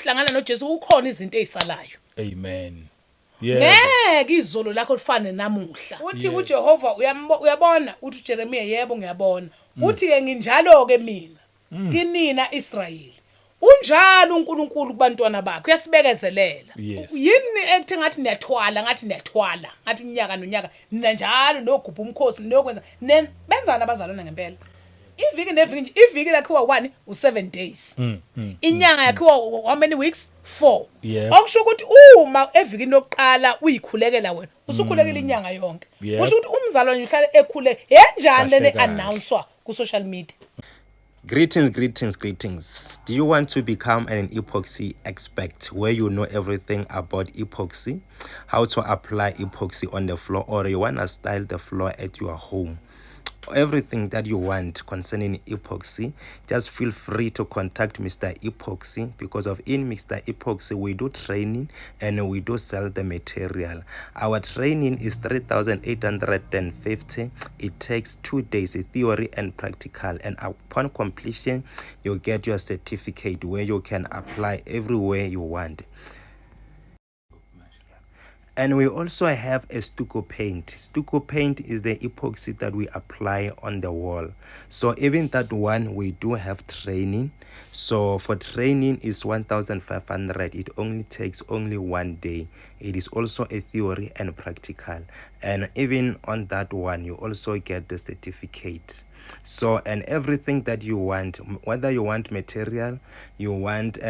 uhlangana noJesu ukhona izinto ezisalayo. Amen. Yebo. Ngeke izolo lakho lifane namuhla. Uthi kuJehova uyabona uthi uJeremiya yebo ngiyabona. Uthi ke nginjalo ke mina kinina Israyeli. Unjalo uNkulunkulu kubantwana bakhe uyasibekezelela. Yini ekuthe ngathi niyathwala ngathi niyathwala ngathi unyaka nonyaka nina njalo nogubha umkhosi niyokwenza benzani abazalwana ngempela. Iviki neviki nje iviki lakhiwa wani u7 days. Inyanga yakhiwa how many weeks? 4. Okusho ukuthi uma evikini lokuqala uyikhulekela wena usukhulekela inyanga yonke. Kusho ukuthi umzalwane uhlale ekhule yenjani lene announcewa ku social media. Greetings, greetings, greetings. Do you want to become an epoxy expert where you know everything about epoxy, how to apply epoxy on the floor, or you want to style the floor at your home? Everything that you want concerning epoxy, just feel free to contact Mr. Epoxy, because of in Mr. Epoxy we do training and we do sell the material. Our training is 3,850. It takes 2 days, theory and practical, and upon completion you get your certificate where you can apply everywhere you want. And we also have a stucco paint. Stucco paint is the epoxy that we apply on the wall. So even that one, we do have training. So for training is 1,500. It only takes only 1 day. It is also a theory and practical. And even on that one, you also get the certificate. So, and everything that you want, whether you want material, you want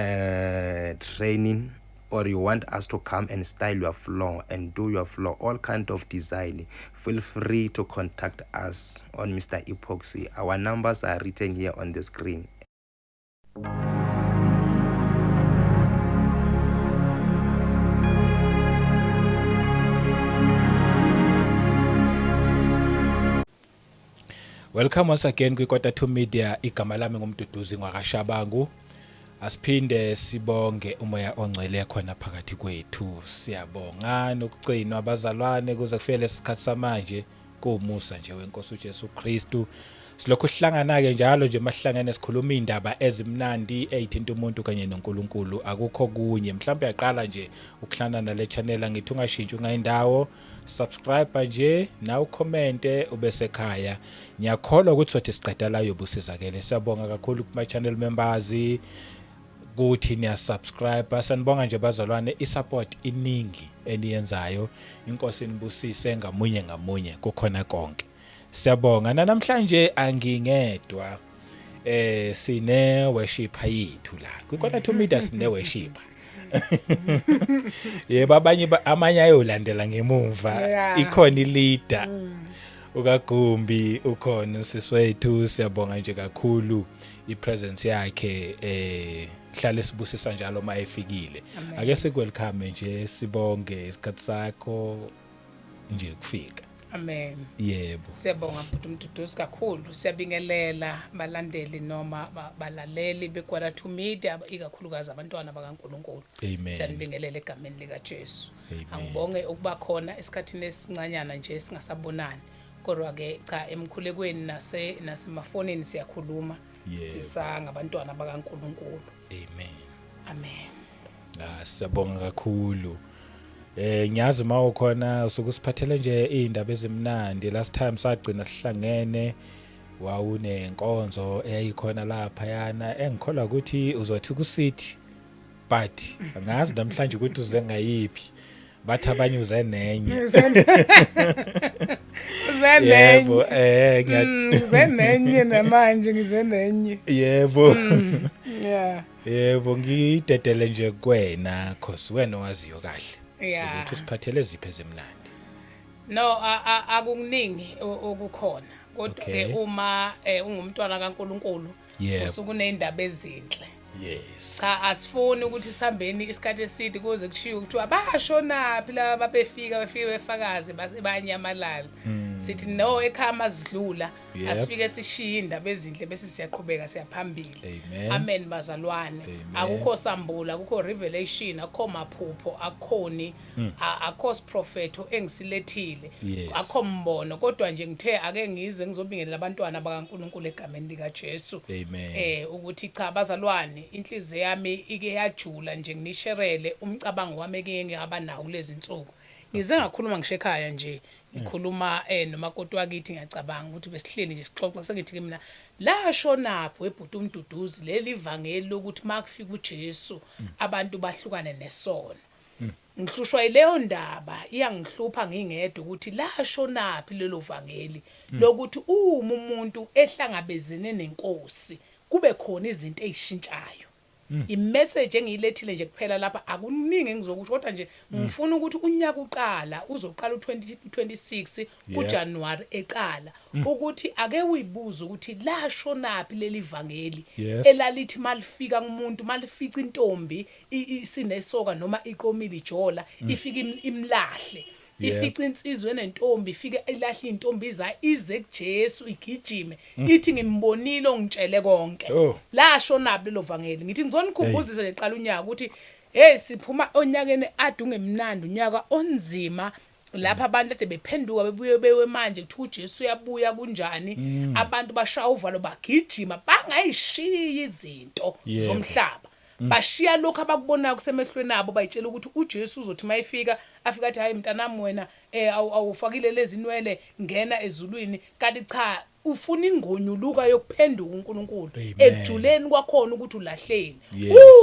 training, or you want us to come and style your floor and do your floor, all kind of design, feel free to contact us on Mr. Epoxy. Our numbers are written here on the screen. Welcome once again kwi-Quarter 2 Media. Igama lami nguMduduzi ngwakaShabangu. Asiphinde sibonge umoya ongcwele khona phakathi kwethu. Siyabonga nokugcinwa abazalwane kuze kufike lesikhathi samanje kuwumusa nje wenkosi uJesu Kristu. Silokhu sihlangana ke njalo nje masihlangene sikhuluma indaba ezimnandi ezithinta umuntu kanye noNkulunkulu, akukho kunye. Mhlawumbe uyaqala nje ukuhlangana nale channel, ngithi ungashintshi ungayindawo, subscribe nje nawe ucommente ubesekhaya. Ngiyakholwa ukuthi sothi siqeda la yobusizakele. Siyabonga kakhulu kuma channel members kuthi niya subscribe. Sanibonga nje bazalwane, i support iningi eniyenzayo. Inkosi inibusise ngamunye ngamunye kukhona konke. Siyabonga. Namhlanje angingedwa, sine worship yethu la kwi-Quarter 2 Media, sine worship. Yebo, abanye amanye ayolandela ngemuva. Ikhona i-leader uKagumbi, ukhona usiswethu. Siyabonga nje kakhulu i-presence yakhe, hlale sibusisa njalo uma efikile. Ake sikwelcome nje, sibonge isikhathi sakho nje kufika. Amen. Yebo. Siyabonga bhuti Mduduzi kakhulu. Siyabingelela balandeli noma balaleli beQuarter 2 Media, ikakhulukazi abantwana bakaNkuluNkulu. Amen. Siyanibingelela egameni lika Jesu. Angibonge ukuba khona esikhathini esincanyana nje singasabonani. Kodwa ke cha, emkhulekweni nasemafonini siyakhuluma. Sisangabantwana bakaNkuluNkulu. Amen. Amen. Siyabonga kakhulu. Ngiyazi mawukhona usuke usiphathele nje izindaba ezimnandi. Last time sagcina sihlangene wawunenkonzo eyayikhona lapha yana, engikholwa ukuthi uzothi kusithi, but angazi namhlanje ukuthi uze ngayiphi. Bathi abanye uze nenye. Yebo, ngize nenye namanje, ngize nenye. Yebo. Yeah. Yebo, ngidedele nje kuwena cause wena owaziyo kahle. Ukuthi usiphathele ziphi ezimnandi. No, akukuningi okukhona. Kodwa ke uma ungumntwana kaNkuluNkulu usuke unezindaba ezinhle. Yes. Cha, asifuni ukuthi sihambeni isikhathi eside kuze kushiwo ukuthi abashonaphi laba babefika befike befakaze bayanyamalala. Sithi no, ekhaya mazidlula, asifike sishiye indaba ezinhle bese siyaqhubeka siyaphambili. Amen. Amen bazalwane. Amen. Akukho sambulo, akukho revelation, akukho maphupho, akukhoni akukho siprofetho engisilethile. Akukho mbono, kodwa nje ngithe ake ngize ngizobingelela abantwana bakaNkulunkulu egameni lika Jesu. Amen. Ukuthi cha bazalwane, inhliziyo yami ike yajula nje, nginisherele umcabango wami eke ngaba nawo kulezi insuku. Ngize ngakhuluma ngisho ekhaya nje, ngikhuluma nomakoti wakithi, ngiyacabanga ukuthi besihleli nje sixoxa, sengithi ke mina lasho napho ebhuti uMduduzi leli vangeli lokuthi makufika uJesu abantu bahlukane nesono. Ngihlushwa yileyo ndaba, iyangihlupha ngingedwa ukuthi lasho naphi lelo vangeli lokuthi uma umuntu ehlangabezene nenkosi kube khona izinto ezishintshayo. Imessage engiyilethile nje kuphela lapha, akuningi engizokusho, kodwa nje ngifuna ukuthi unyaka uqala, uzoqala u2026 kuJanuary eqala, ukuthi ake uyibuze ukuthi lasho naphi leli vangeli elalithi malifika kumuntu, malifica intombi isinesoka noma iqomile ijola, ifika imlahle, ifica insizwe nentombi, ifike ilahle intombi zayo, ize kuJesu igijime ithi ngimbonile ongitshele konke. Lasho nabo lelo vangeli. Ngithi ngizonikhumbuzisa nje qala unyaka ukuthi hey, siphuma onyakeni ade ungemnandi, unyaka onzima lapha abantu ade bephenduka bebuye bewe, manje kuthiwa uJesu uyabuya kunjani, abantu bashaya uvalo bagijima bangayishiyi izinto zomhlaba, bashiya lokho abakubonayo kusemehlweni abo, bayitshela ukuthi uJesu uzothi mayefika afika athi hayi mntanami wena awufakile lezi nwele, ngena ezulwini, kanti cha, ufuna ingonyuluka yokuphenduka uNkulunkulu ekujuleni kwakhona ukuthi ulahleni.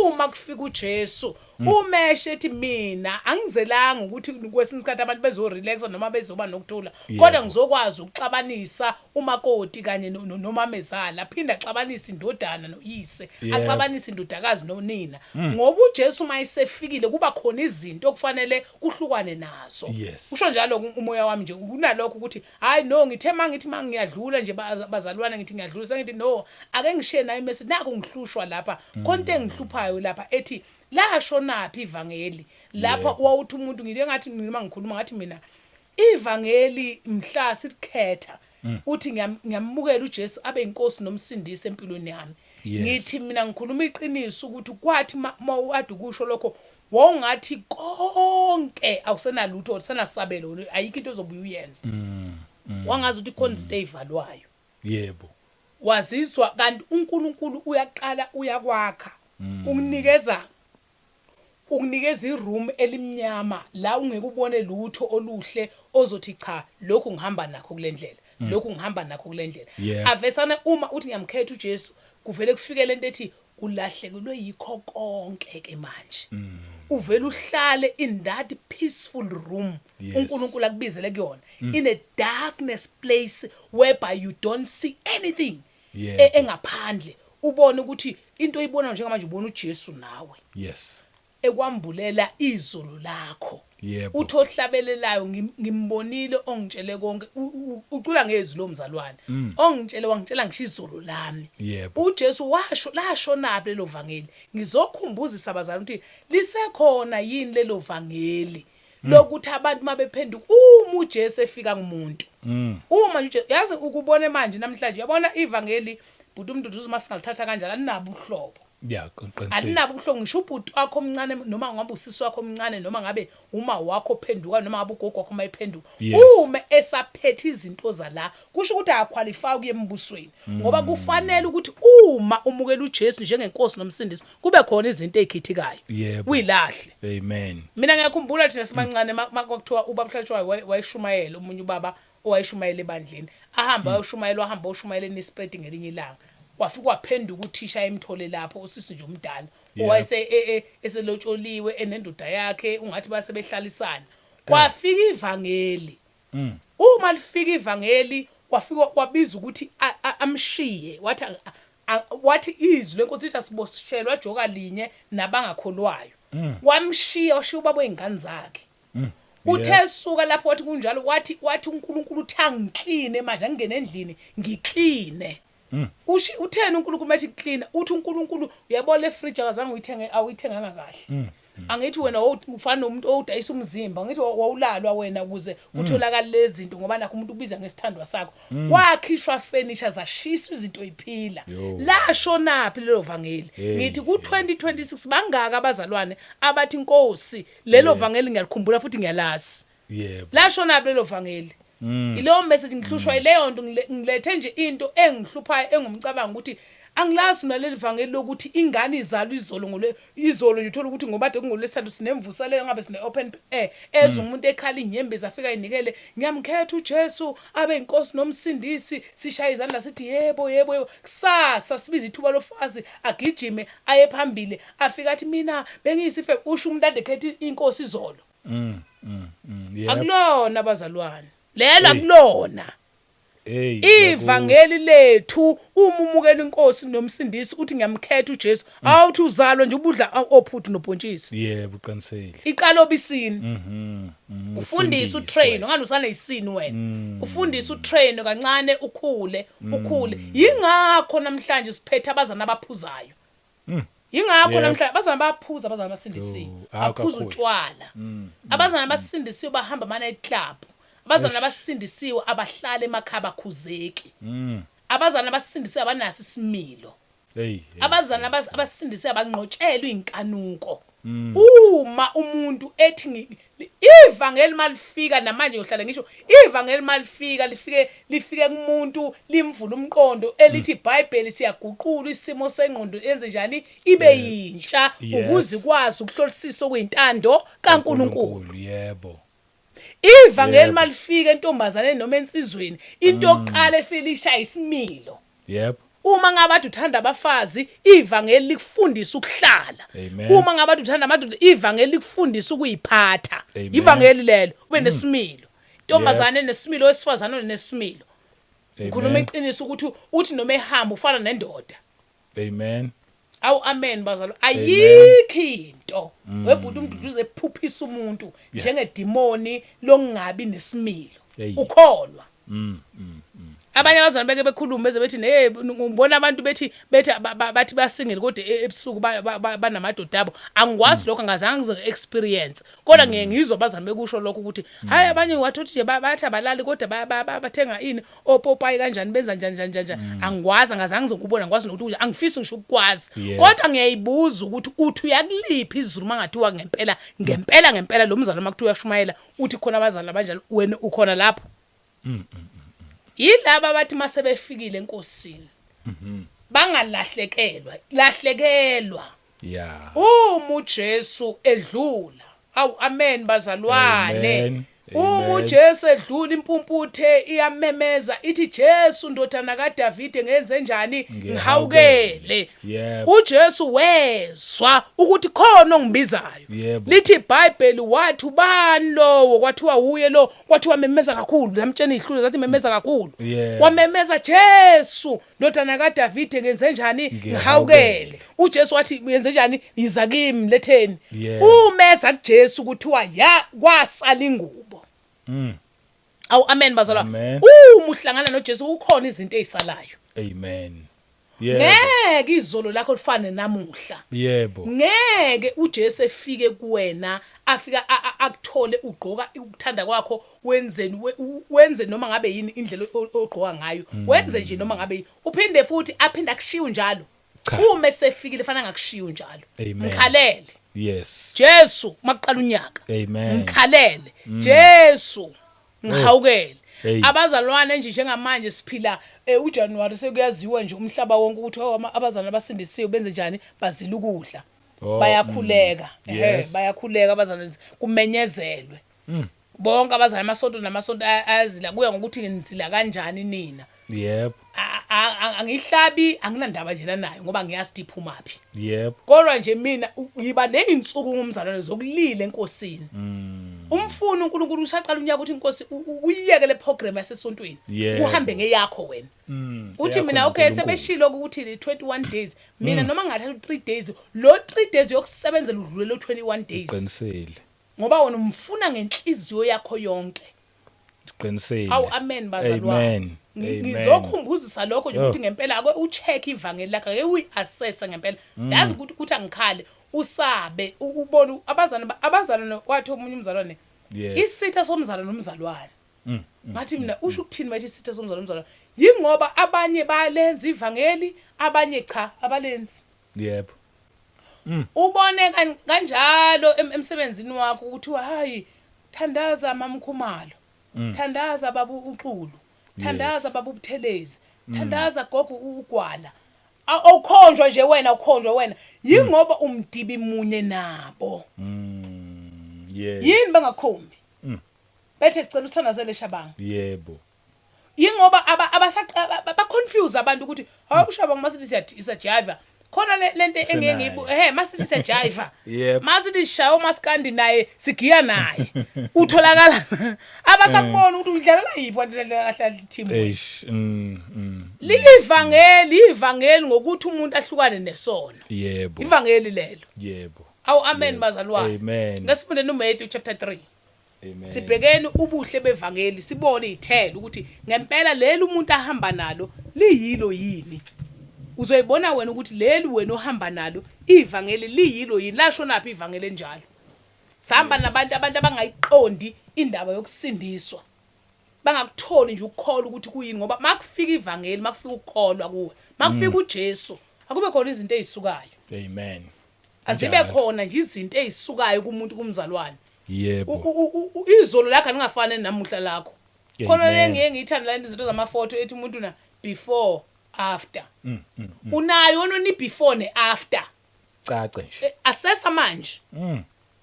Uma kufika uJesu umeshe ethi mina angizelanga ukuthi kwesinye isikhathi abantu bezorelaxa noma bezoba nokuthula, kodwa ngizokwazi ukuxabanisa umakoti kanye nomamezala, aphinde axabanise indodana noyise, axabanise indodakazi nonina, ngoba uJesu mayesefikile kuba khona izinto okufanele kuhlukane nazo. Usho njalo umoya wami nje kunalokho ukuthi hayi no, ngithe mangithi mangiyadlula nje bazalwane, ngithi ngiyadlula, sengithi no, ake ngishiye nayo message, naku ngihlushwa lapha khonto engihluphayo lapha ethi lasho naphi ivangeli lapha. Wawuthi umuntu ngike ngathi noma ngikhuluma ngathi mina ivangeli mhla silikhetha uthi ngiyamukela uJesu abe inkosi nomsindisi empilweni yami. Ngithi mina ngikhuluma iqiniso ukuthi kwathi mawuade ukusho lokho wawungathi konke awusenalutho, awusenasabelo, ayikho into ozobuya uyenze, wangazi ukuthi khona izinto ezivalwayo. Waziswa kanti uNkulunkulu uyaqala uyakwakha, ukunikeza iroom elimnyama la ungeke ubone lutho oluhle, ozothi cha, lokhu ngihamba nakho kulendlela, lokhu ngihamba nakho kulendlela. Avesana uma uthi ngiyamkhetha uJesu, kuvele kufike lento ethi ulahlekelwe yikho konke ke manje, uvela uhlale in that peaceful room uNkulunkulu akubizele kuyona, in a darkness place whereby you don't see anything engaphandle, ubone ukuthi into oyibona njengamanje, ubona uJesu nawe ekwambulela izulu lakho. Uthi ohlabelelayo, "Ngimbonile ongitshele konke." Ucula ngezwi lo mzalwane, ongitshele wangitshela ngisho izulu lami. UJesu washo lasho naphi lelo vangeli? Ngizokhumbuzisa abazali ukuthi lisekhona yini lelo vangeli lokuthi abantu mabephenduka uma uJesu efika kumuntu, uma nje uJesu, yazi ukubone manje namhlanje, uyabona ivangeli bhuti uMduduzi masingalithatha kanjalo, alinabo uhlobo. Ya, qinisile. Alinabo ubuhlungu, ngisho ubhuti wakho omncane, noma ngabe usisi wakho omncane, noma ngabe uma wakho ophenduka, noma ngabe ugogo wakho mayephenduka, uma esaphethe izinto zala, kusho ukuthi akaqualify ukuya embusweni, ngoba kufanele ukuthi uma umukela uJesu njengenkosi nomsindisi kube khona izinto ezikhithikayo uyilahle. Amen. Mina ngiyakhumbula thina sibancane kwakuthiwa ubaba Hlatshwayo wayeshumayela, omunye ubaba owayeshumayela ebandleni, ahamba ayoshumayela, wahamba oshumayela eNelspruit ngelinye ilanga, wafika waphenduka uthisha emthole lapho, usisi nje omdala owayese eselotsholiwe enendoda yakhe, ungathi base behlalisana, kwafika ivangeli. Uma lifika ivangeli, wafika wabiza ukuthi amshiye, wathi wathi izwi lenkosi lithi asiboshelwa joka linye nabangakholwayo. Wamshiya, washiya ubaba wey'ngane zakhe. Uthe suka lapho wathi kunjalo, wathi uNkulunkulu uthi angikline manje, angingene endlini ngikline. Ushi utheni uNkulunkulu methi clean? Uthi uNkulunkulu uyabona le fridge akazange uyithenge, awuyithenganga kahle. Angithi wena ufana nomuntu owudayisa umzimba, angithi wawulalwa wena ukuze kutholakale lezi zinto, ngoba nakho umuntu ubiza ngesithandwa sakho. Kwakhishwa furniture, zashiswa izinto iphila. Lashonaphi lelo vangeli? Ngithi ku-2026 bangaka abazalwane abathi Nkosi lelo vangeli ngiyalikhumbula futhi ngiyalazi. Lashonaphi lelo vangeli? Ileyo message ngihlushwa ileyo nto, ngilethe nje into engihluphayo engumcabango ukuthi angilazi mina leli vangeli lokuthi ingane izalwa izolo, ngole izolo nje uthola ukuthi ngoba kade kungolwesithathu sinemvuselelo, ngabe sine open air, eza umuntu ekhala inyembezi, afika inikele, ngiyamkhetha uJesu abe inkosi nomsindisi, sishaya izandla sithi yebo yebo yebo. Kusasa sibiza ithuba lofazi, agijime aye phambili, afika athi mina bengiyisife, usho umuntu ade khetha inkosi izolo. Akulona abazalwane lelo, akulona. Hey. Ivangeli lethu, uma umukela inkosi nomsindisi uthi ngiyamkhetha uJesu, awuthi uzalwe nje ubudla ophuthu nobhontshisi. Yebo, uqinisile. Iqala obisini. Ufundise, utrain ungani usaneyisini wena. Ufundise, utrain kancane, ukhule ukhule. Yingakho namhlanje siphethe abazana abaphuzayo. Yingakho namhlanje abazana bayaphuza, abazana abasindisiwe. Baphuza utshwala. Abazana abasindisiwe bahamba ama night club. Abazana abasindisiwe abahlala emakhaya, bakhuzeki. Abazana abasindisiwe abanaso isimilo. Abazana abasindisiwe abanqotshelwe inkanuko. Uma umuntu ethi ivangeli malifika namanje, ngiyohlala ngisho, ivangeli malifika lifike kumuntu, limvula umqondo, elithi iBhayibheli siyaguqula isimo sengqondo, yenze njani ibe yintsha, ukuze ikwazi ukuhlolisisa okuyintando kaNkuluNkulu. Ivangeli malifika entombazaneni noma ensizweni, into yokuqala efike ishaya isimilo. Uma ngabe ade uthanda abafazi, ivangeli likufundisa ukuhlala. Uma ngabe ade uthanda amadoda, ivangeli likufundisa ukuyiphatha. Ivangeli lelo, ube nesimilo. Intombazane nesimilo, wesifazane onesimilo. Ngikhuluma iqiniso ukuthi uthi noma ehamba ufana nendoda. Amen. Awu amen bazalwane. Ayikho into. Webhuti uMduduzi ephuphisa umuntu njengedimoni lokungabi nesimilo. Ukholwa. Abanye abazalwane beke bekhuluma beze bethi ne ngibona abantu bethi bethi bathi basingile kodwa ebusuku banamadoda abo. Angikwazi lokho, angazange ngize experience. Kodwa ngiye ngizwa abazalwane bekusho lokho ukuthi hayi, abanye wathothi nje bathi abalali kodwa bathenga ini, opopayi kanjani, benza njani njani njani. Angikwazi, angazange ngize ngikubona, ngikwazi nokuthi angifisi ngisho ukukwazi. Kodwa ngiyayibuza ukuthi uthi uyakuliphi izulu mangathiwa ngempela ngempela ngempela lo mzalwane makuthiwa uyashumayela uthi khona abazali abanjalo, wena ukhona lapho? Yilaba abathi mase befikile enkosini bangalahlekelwa lahlekelwa. Uma uJesu edlula, awu amen bazalwane. Amen. Uma Amen. uJesu edlula, impumputhe iyamemeza ithi, Jesu ndodana kaDavide, ngenze njani? Ngihawukele. UJesu wezwa ukuthi khona ongibizayo. Lithi iBhayibheli wathi ubani lowo, kwathiwa uye lo, kwathiwa memeza kakhulu, lamtshena ihlule zathi memeza kakhulu. Wamemeza, Jesu ndodana kaDavide, ngenze njani? Ngihawukele. UJesu wathi yenze njani? Yiza kimi, letheni. Umeza kuJesu, kuthiwa ya kwasala ingubo. Awu amen bazalwane. Amen. Uma uhlangana noJesu ukhona izinto ezisalayo. Amen. Yebo. Ngeke izolo lakho lifane namuhla. Ngeke uJesu efike kuwena, afika akuthole ugqoka ukuthanda kwakho, wenzeni, wenze noma ngabe yini indlela ogqoka ngayo, wenze nje noma ngabe yini, uphinde futhi aphinde akushiye njalo. Cha. Uma esefikile fanele angakushiyi njalo. Amen. Mkhalele Jesu makuqala unyaka. Amen. Mkhalele Jesu, ngihawukele. Hey. Abazalwane nje njengamanje siphila uJanuary, sekuyaziwa nje umhlaba wonke ukuthi oh, abazalwane abasindisiwe benze njani, bazila ukudla. Bayakhuleka. Bayakhuleka abazalwane, kumenyezelwe. Bonke abazalwane, amasonto namasonto ayazila, kuya ngokuthi nizila kanjani nina. Angihlabi, anginandaba nje nayo ngoba ngiyazi ukuthi iphumaphi. Kodwa nje mina yiba nezinsuku ngumzalwane zokulila enkosini. Umfuna uNkulunkulu usaqala unyaka ukuthi inkosi uyiyeke le program yasesontweni. Uhambe ngeyakho wena. Uthi Eyakho mina okay, noNkulunkulu. Sebeshilo ukuthi 21 days. Mina noma ngathatha 3 days, lo 3 days yokusebenzela udlule lo 21 days. Uqinisile. Ngoba wena umfuna ngenhliziyo yakho yonke. Uqinisile. Awu amen bazalwane. Amen. Amen. Ngizokhumbuzisa lokho nje Yo. ukuthi ngempela ake ucheck ivangeli lakho, ake uyiassess ngempela. Yazi ukuthi uthi angikhale. Usabe ubone abazalwane abazalwane wathi omunye umzalwane isitha somzalwane nomzalwane. Ngathi mina usho ukuthini mayithi isitha somzalwane nomzalwane? Yingoba abanye bayalenza ivangeli, abanye cha abalenzi. Yebo. Ubone kanjalo emsebenzini wakho ukuthi hayi thandaza mamkhumalo. Thandaza baba uXulu. Thandaza baba uButhelezi. Thandaza gogo uGwala. Awukhonjwa nje wena ukhonjwa wena. Yingoba umdibi munye nabo. Yes. Yini bangakhombi? Bethe sicela uthandazele Shabanga. Yebo. Yingoba aba confuse abantu ukuthi hawu uShabanga masithi siyajiva. Khona lento engeke ngiyibu ehe masithi siyajiva. Masithi sishaya umaskandi naye sigiya naye. Utholakala abasakubona ukuthi udlalela yiphi kanti udlalela kahle team. Eish. Livangeli, ivangeli ngokuthi umuntu ahlukane nesono. Yebo. Ivangeli lelo. Yebo. Awu amen bazalwane. Amen. Ngesifundeni uMatthew chapter 3. Amen. Sibhekeni ubuhle bevangeli sibone izithelo ukuthi ngempela leli umuntu ahamba nalo liyilo yini. Uzoyibona wena ukuthi leli wena ohamba nalo ivangeli liyilo yini, lasho naphi ivangeli enjalo. Sihamba nabantu abantu abangayiqondi indaba yokusindiswa. Bangakutholi nje ukukholwa ukuthi kuyini ngoba makufika ivangeli, makufika ukukholwa kuwe, makufika uJesu, akube khona izinto ezisukayo. Amen. Azibe khona nje izinto ezisukayo kumuntu kumzalwane. Yebo. Izolo lakho alingafani namuhla lakho. Khona le ngiye ngiyithanda la izinto zamafoto ethi umuntu na before after. Unayo wona ni before ne after. Cace nje. Assess manje.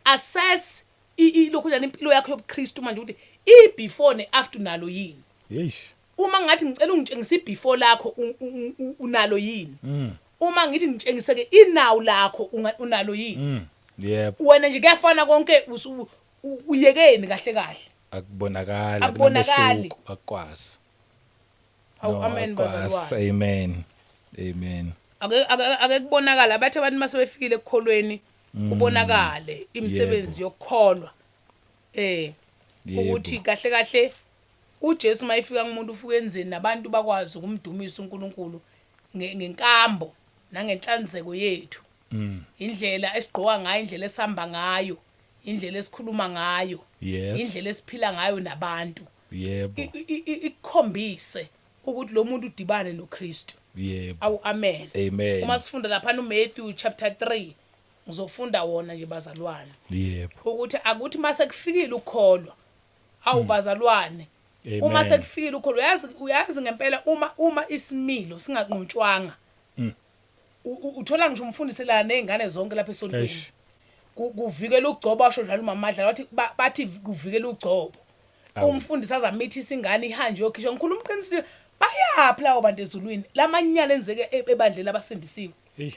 Assess ilokhu njani impilo yakho yobuKristu manje ukuthi i before ne after unalo yini. Eish. Uma ngathi ngicela ungitshengise i before lakho unalo yini. Uma ngithi ngitshengise ke inawu lakho unalo yini. Yebo. Wena nje kuyafana konke uyekeni kahle kahle. Akubonakali, akubonakali, akukwazi. Awu amen bazalwane. Amen. Amen. Ake kubonakala abathi abantu mase befikile ekukholweni kubonakale imisebenzi yokukholwa. Ukuthi kahle kahle uJesu mayifika kumuntu ufika enzeni nabantu bakwazi ukumdumisa uNkulunkulu ngenkambo nangenhlanzeko yethu. Indlela esigqoka ngayo, indlela esihamba ngayo, indlela esikhuluma ngayo, indlela esiphila ngayo nabantu. Yebo. Ikukhombise ukuthi lo muntu udibane noKristu. Yebo. Awu amen. Amen. Uma sifunda lapha uMatthew chapter 3 ngizofunda wona nje bazalwane. Yebo. Ukuthi akuthi mase kufikile ukukholwa. Awu bazalwane. Uma sekufikile ukukholwa uyazi ngempela uma isimilo singanqotshwanga. Uthola ngisho umfundisi la nezingane zonke lapha esontweni. Kuvikela ugcobo asho njalo uMamadla wathi bathi kuvikela ugcobo. Umfundisi azamithisa ingane ihanjwe yokhishwa. Ngikhuluma uqinisile bayaphi lawo bantu ezulwini lamanyala enzeke ebandleni abasindisiwe. Hey,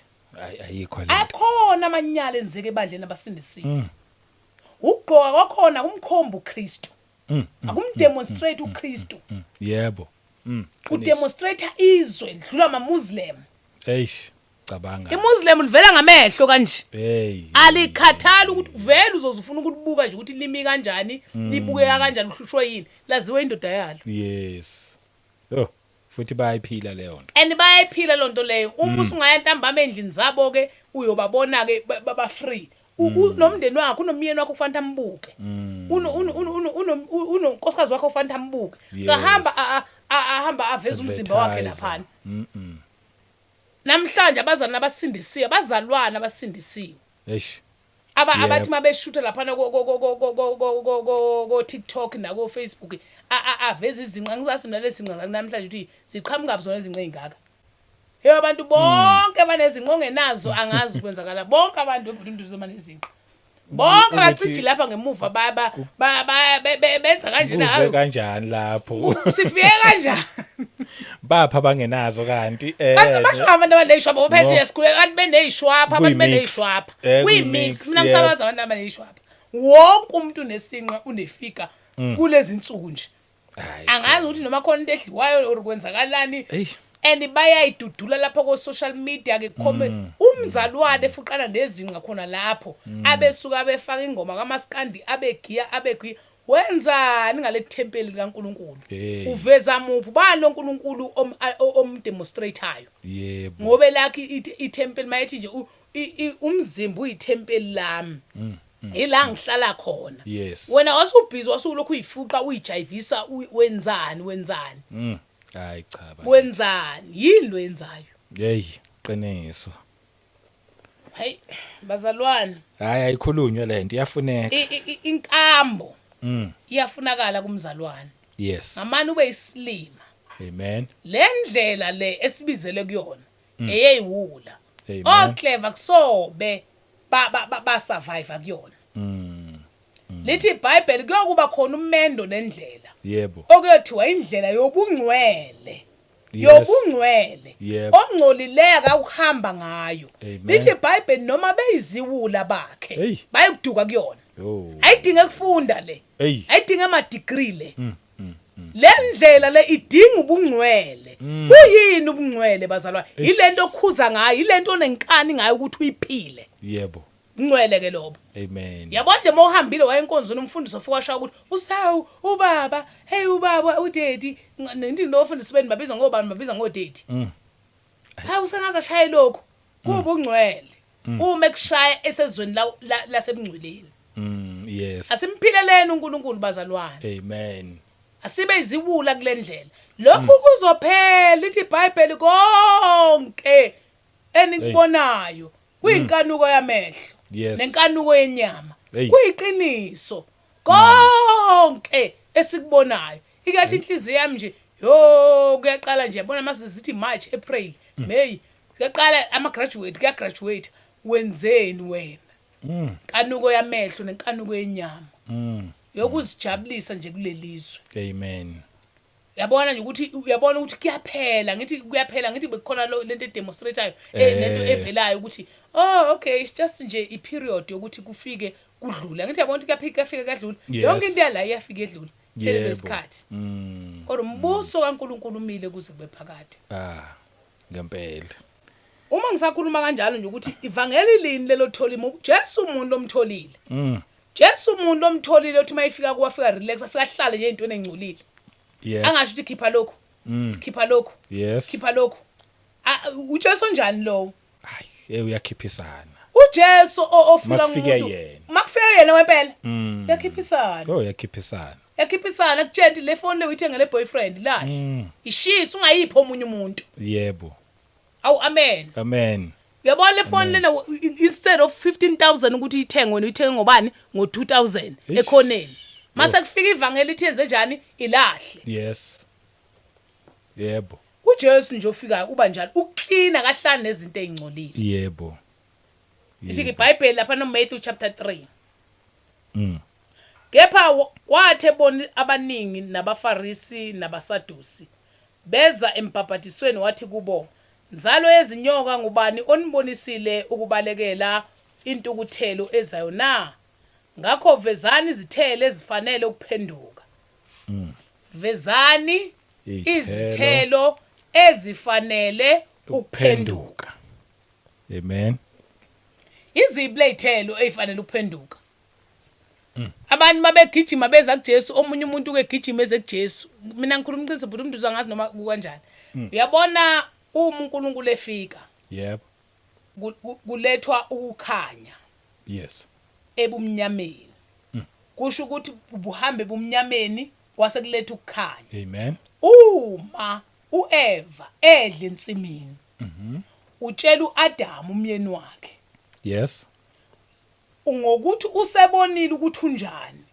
ayikho le. Akhona amanyala enzeke ebandleni abasindisiwe. Ukugqoka kwakhona kumkhomba uKristu. Akumdemonstrate uKristu. Yebo. Udemonstrate izwe lidlula amaMuslim. Eish. Cabanga. IMuslim livela ngamehlo kanje. Hey. Alikhathali ukuthi vele uzozufuna ukulibuka nje ukuthi limi kanjani, libukeka kanjani, uhlushwe yini. Laziwe indoda yalo. Yes. Oh, futhi bayayiphila leyo nto. And bayayiphila lonto leyo. Uma usungaya ntambama endlini zabo ke uyobabona ke baba free. Nomndeni wakho, unomyeni wakho kufanele ambuke. Unonkosikazi wakho kufanele ambuke. Ngahamba ahamba aveza umzimba wakhe laphana. Namhlanje abazalwane abasindisiwe, abazalwane abasindisiwe. Eish. Abathi mabeshutha lapha ko TikTok na ko Facebook aveza izinqa ngizazi mina lezinqa namhlanje ukuthi ziqhamuka zona izinqa ezingaka. Hey abantu bonke banezinqa ongenazo angazi ukwenzakala bonke abantu ebudunduzo banezinqa. Bonke bacije lapha ngemuva baba benza kanje na. Kuze kanjani lapho? Sifike kanjani? Bapha abangenazo kanti Bathi basho abantu abanezishwapha bophethe esikhule abantu benezishwapha abantu benezishwapha. Kuyi mix mina ngisabaza abantu abanezishwapha. Wonke umuntu unesinqa unefika kulezi insuku nje. Angazi ukuthi noma khona into edliwayo or kwenzakalani. And bayayidudula lapho ko social media ke comment umzalwane efuqana nezinqa khona lapho abesuka befaka ingoma kaMaskandi abegiya wenzani ngale thempeli likaNkuluNkulu? Uveza muphi bani loNkulunkulu omdemonstrateayo? Yebo. Ngoba lakhe ithempeli mayethi nje Umzimba uyithempeli lami, ila ngihlala khona. Yes. Wena wasubhizi, wasulokhu uyifuqa, uyijayivisa, wenzani, wenzani? Hayi cha baba. Wenzani? Yini lo yenzayo? Hey, qiniso. Hey bazalwane. Hayi, ayikhulunywe lento, iyafuneka. Inkambo iyafunakala kumzalwane. Ngamane ube isilima. Amen. Le ndlela le esibizele kuyona eyeyiwula. Amen. Oclever kusobe ba ba ba survive kuyona. Lithi iBhayibheli kuyokuba khona umendo nendlela okuyothiwa indlela yobungcwele. Yobungcwele. Ongcolileyo akawuhamba ngayo. Amen. Lithi iBhayibheli noma beyiziwula bakhe Hey. bayikuduka kuyona. Yo. Ayidinge kufunda le. Hey. Ayidinge ama degree le. Le ndlela le idinga ubungcwele. Kuyini ubungcwele bazalwane? Yilento okhuza ngayo, yilento onenkani ngayo ukuthi uyiphile. Ungcwele ke lobo. Amen. Yabona nje mawuhambile wayenkonzweni, umfundisi ofika washa ukuthi usawu ubaba, hey ubaba, udaddy, nindi nofundisi beni babiza ngobani, babiza ngodaddy. Hayi, usengaze ashaye lokho. Kuba ungcwele. Uma ekushaya esezweni lasebungcweleni. Asimphileleni uNkulunkulu bazalwane. Amen. Asibe iziwula kule ndlela. Lokhu kuzophela, lithi iBhayibheli konke enikubonayo kuyinkanuko yamehlo nenkanuko yenyama. Hey. Kuyiqiniso konke esikubonayo. Ikathi inhliziyo yami nje yo kuyaqala nje, yabona mase sithi March, April, May, kuyaqala ama graduate, kuya graduate, wenzeni wena? Nkanuko yamehlo nenkanuko yenyama yokuzijabulisa nje kulelizwe. Amen. Uyabona nje ukuthi, uyabona ukuthi kuyaphela, ngithi kuyaphela, ngithi bekukhona lo lento edemonstrateayo, lento evelayo ukuthi oh okay, it's just nje i period yokuthi kufike kudlule. Ngithi yabona ukuthi kuyafika, kuyafika, kuyadlula. Yonke into yala iyafika edlula phela lesikhathi. Kodwa umbuso kaNkuluNkulu umile kuze kube phakade. Ah, ngempela. Uma ngisakhuluma kanjalo nje ukuthi ivangeli lini lelo tholile Jesu, umuntu omtholile. Jesu umuntu omtholile uthi mayifika kuwafika relax, afika ahlale nje entweni engcolile. Angasho ukuthi khipha lokhu. Khipha lokhu. Khipha lokhu. Ah, uJesu njani lo? Hayi, uyakhiphisana. uJesu ofika Makufike ngumuntu. yena. Makufika yena wempela. Uyakhiphisana. Oh, uyakhiphisana. Yakhiphisana kutshela ukuthi le phone le uyithengele boyfriend lahle. Ishisa, ungayiphi omunye umuntu. Awu amen. Amen. Uyabona le phone lena, instead of 15,000 ukuthi uyithenge wena, uyithenge ngobani? Ngo2000 Eish. ekhoneni. Mase kufika ivangeli ithi yenze njani? Ilahle. Yes. Yebo. uJesu nje ofikayo uba njalo, uclean, akahlali nezinto ezingcolile. Ithi iBhayibheli lapha no Matthew chapter 3. Kepha wathi ebona abaningi nabaFarisi nabaSadusi beza embhabhatisweni, wathi kubo, "Nzalo yezinyoka, ngubani onibonisile ukubalekela intukuthelo ezayo na? Ngakho vezani izithelo ezifanele ukuphenduka." Vezani izithelo ezifanele ukuphenduka. Amen. Iziphi lezithelo ezifanele ukuphenduka? Abantu mabegijima beza kuJesu, omunye umuntu ke gijima eze kuJesu. Mina ngikhuluma iqiniso but umuntu uzangazi noma kukanjani. Uyabona uma uNkulunkulu efika, kulethwa ukukhanya ebumnyameni. Kusho ukuthi ubuhambe ebumnyameni kwase kuletha ukukhanya. Amen. Uma uEva edle ensimini, utshela uAdam umyeni wakhe ngokuthi usebonile ukuthi unjani.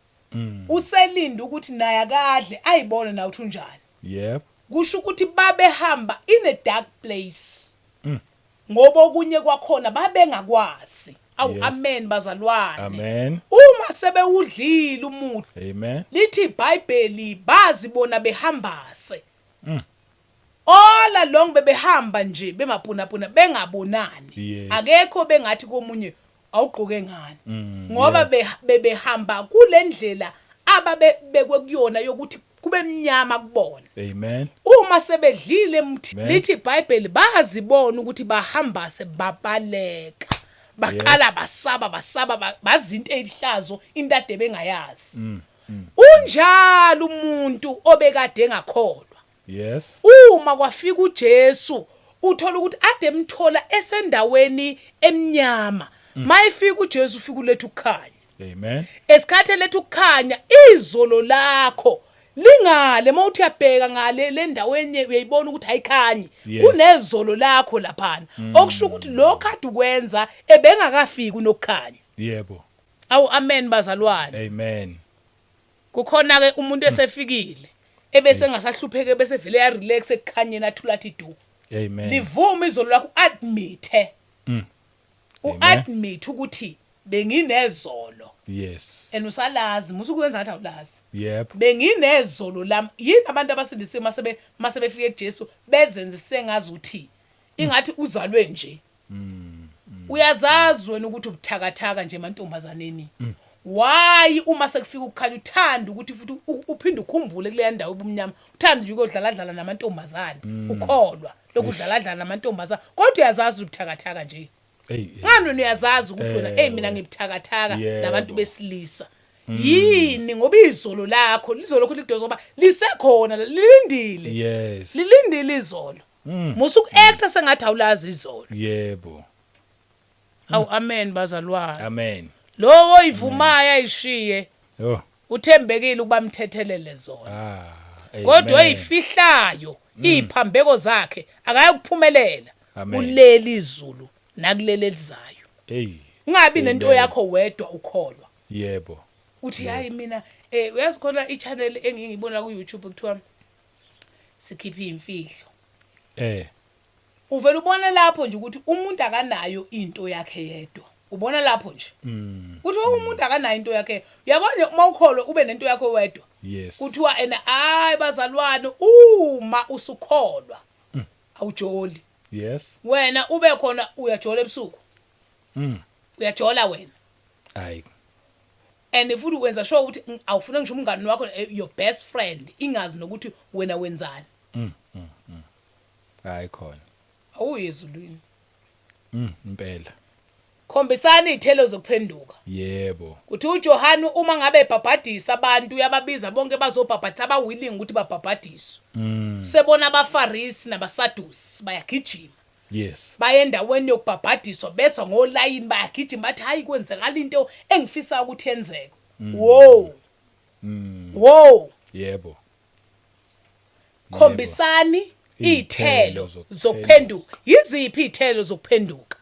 Uselinda ukuthi naye akadle ayibone nawe ukuthi unjani. Kusho ukuthi babehamba in a dark place. Ngoba okunye kwakhona babengakwazi. Awu amen bazalwane. Amen. Uma sebewudlile umuthi, lithi iBhayibheli bazibona behambase. All along bebehamba nje bemapuna puna bengabonani. Akekho bengathi komunye awugqoke ngani. Ngoba bebehamba kule ndlela ababebekwe kuyona yokuthi kube mnyama kubona. Amen. Uma sebedlile emthi, Amen. lithi iBhayibheli bazibona ukuthi bahambase, babaleka. Baqala basaba, basaba, bazinto ezihlazo, into ade bengayazi. Unjalo umuntu obekade engakholwa. Uma kwafika uJesu Uthola ukuthi ade emthola esendaweni emnyama. Mayifika uJesu ufika uletha ukukhanya. Amen. Esikhathi eletha ukukhanya izolo lakho lingale mawuthi uyabheka ngale le ndaweni uyayibona ukuthi ayikhanyi kunezolo lakho laphana okusho ukuthi lokho kade ukwenza ebengakafiki unokukhanya. Yebo. Awu amen bazalwane. Amen. Kukhona ke umuntu esefikile ebese engasahlupheke bese vele ya relax ekukhanyeni athula athi du. Amen. Livume izolo lakho admit. Uadmit ukuthi benginezolo. Yes. And usalazi musu kuyenza ngathi awulazi. Yep. Benginezolo lami. Yini abantu abasindisiwe masebe masebefike kuJesu bezenze sengazuthi ingathi uzalwe nje. Uyazazi wena ukuthi ubuthakathaka nje emantombazaneni. Why uma sekufika ukukhanya uthanda ukuthi futhi uphinde ukhumbule kuleya ndawo ebumnyama uthanda nje ukuyodlala dlala namantombazane ukholwa lokudlala dlala namantombazane kodwa uyazazi ubuthakathaka nje. Ngani wena uyazazi ukuthi wena hey mina ngibuthakathaka nabantu besilisa. Yini ngoba izolo lakho lizolokhu lidoza ngoba lisekhona lilindile. Yes. Lilindile izolo. Musa ukuacta sengathi awulazi izolo. Yebo. Awu amen bazalwane. Amen. Lowo oyivumayo ayishiye. Yo. Uthembekile ukuba amthethelele zona. Ah. Kodwa oyifihlayo iziphambeko zakhe akayokuphumelela kuleli izulu nakuleli elizayo. Hey. Ungabi nento yakho wedwa ukholwa. Yebo. Uthi hayi mina uyazi khona i-channel engiyibona ku YouTube kuthiwa sikhiphe imfihlo. Uvela ubona lapho nje ukuthi umuntu akanayo into yakhe yedwa. Ubona lapho nje. Kuthi umuntu akanayo into yakhe. Uyabona uma ukholwa ube nento yakho wedwa. Yes. Kuthiwa ena hayi bazalwane uma usukholwa awujoli. Yes. Wena ube khona uyajola ebusuku. Uyajola wena. Hayi. And futhi wenza sure ukuthi awufuna ngisho umngani wakho your best friend ingazi nokuthi wena wenzani. Hayi khona. Awuye ezulwini. Impela. Khombisani izithelo zokuphenduka. Yebo. Kuthi uJohane uma ngabe ebhabhadisa abantu uyababiza bonke bazobhabhadisa abawilling ukuthi babhabhadiswe. Sebona abaFarisi nabaSadusi bayagijima. Yes. Baye endaweni yokubhabhadiswa bese ngolayini bayagijima bathi hayi kwenzekala into engifisa ukuthi yenzeke. Wo. Wo. Yebo. Khombisani izithelo zokuphenduka. Yiziphi izithelo zokuphenduka?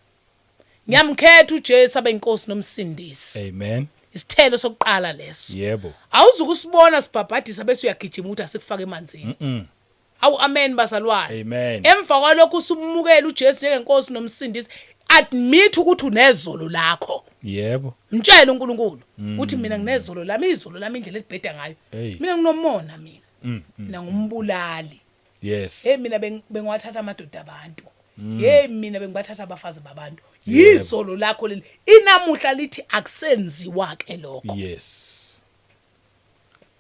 Ngiyamkhetha uJesu abe inkosi nomsindisi. Amen. Isithelo sokuqala leso. Yebo. Awuzukusibona sibhabhadisa bese uyagijima ukuthi asikufake emanzini. Awu amen bazalwane. Amen. Emva kwalokho usumukela uJesu njengenkosi nomsindisi, admit ukuthi unezolo lakho. Yebo. Mtshele uNkulunkulu ukuthi mina nginezolo lami, izolo lami indlela elibheda ngayo. Mina nginomona mina. Mina ngumbulali. Yes. Hey mina bengiwathatha amadoda abantu. Hey mina bengibathatha abafazi babantu. Yizolo lakho leli. Inamuhla lithi akusenziwa ke lokho. Yes.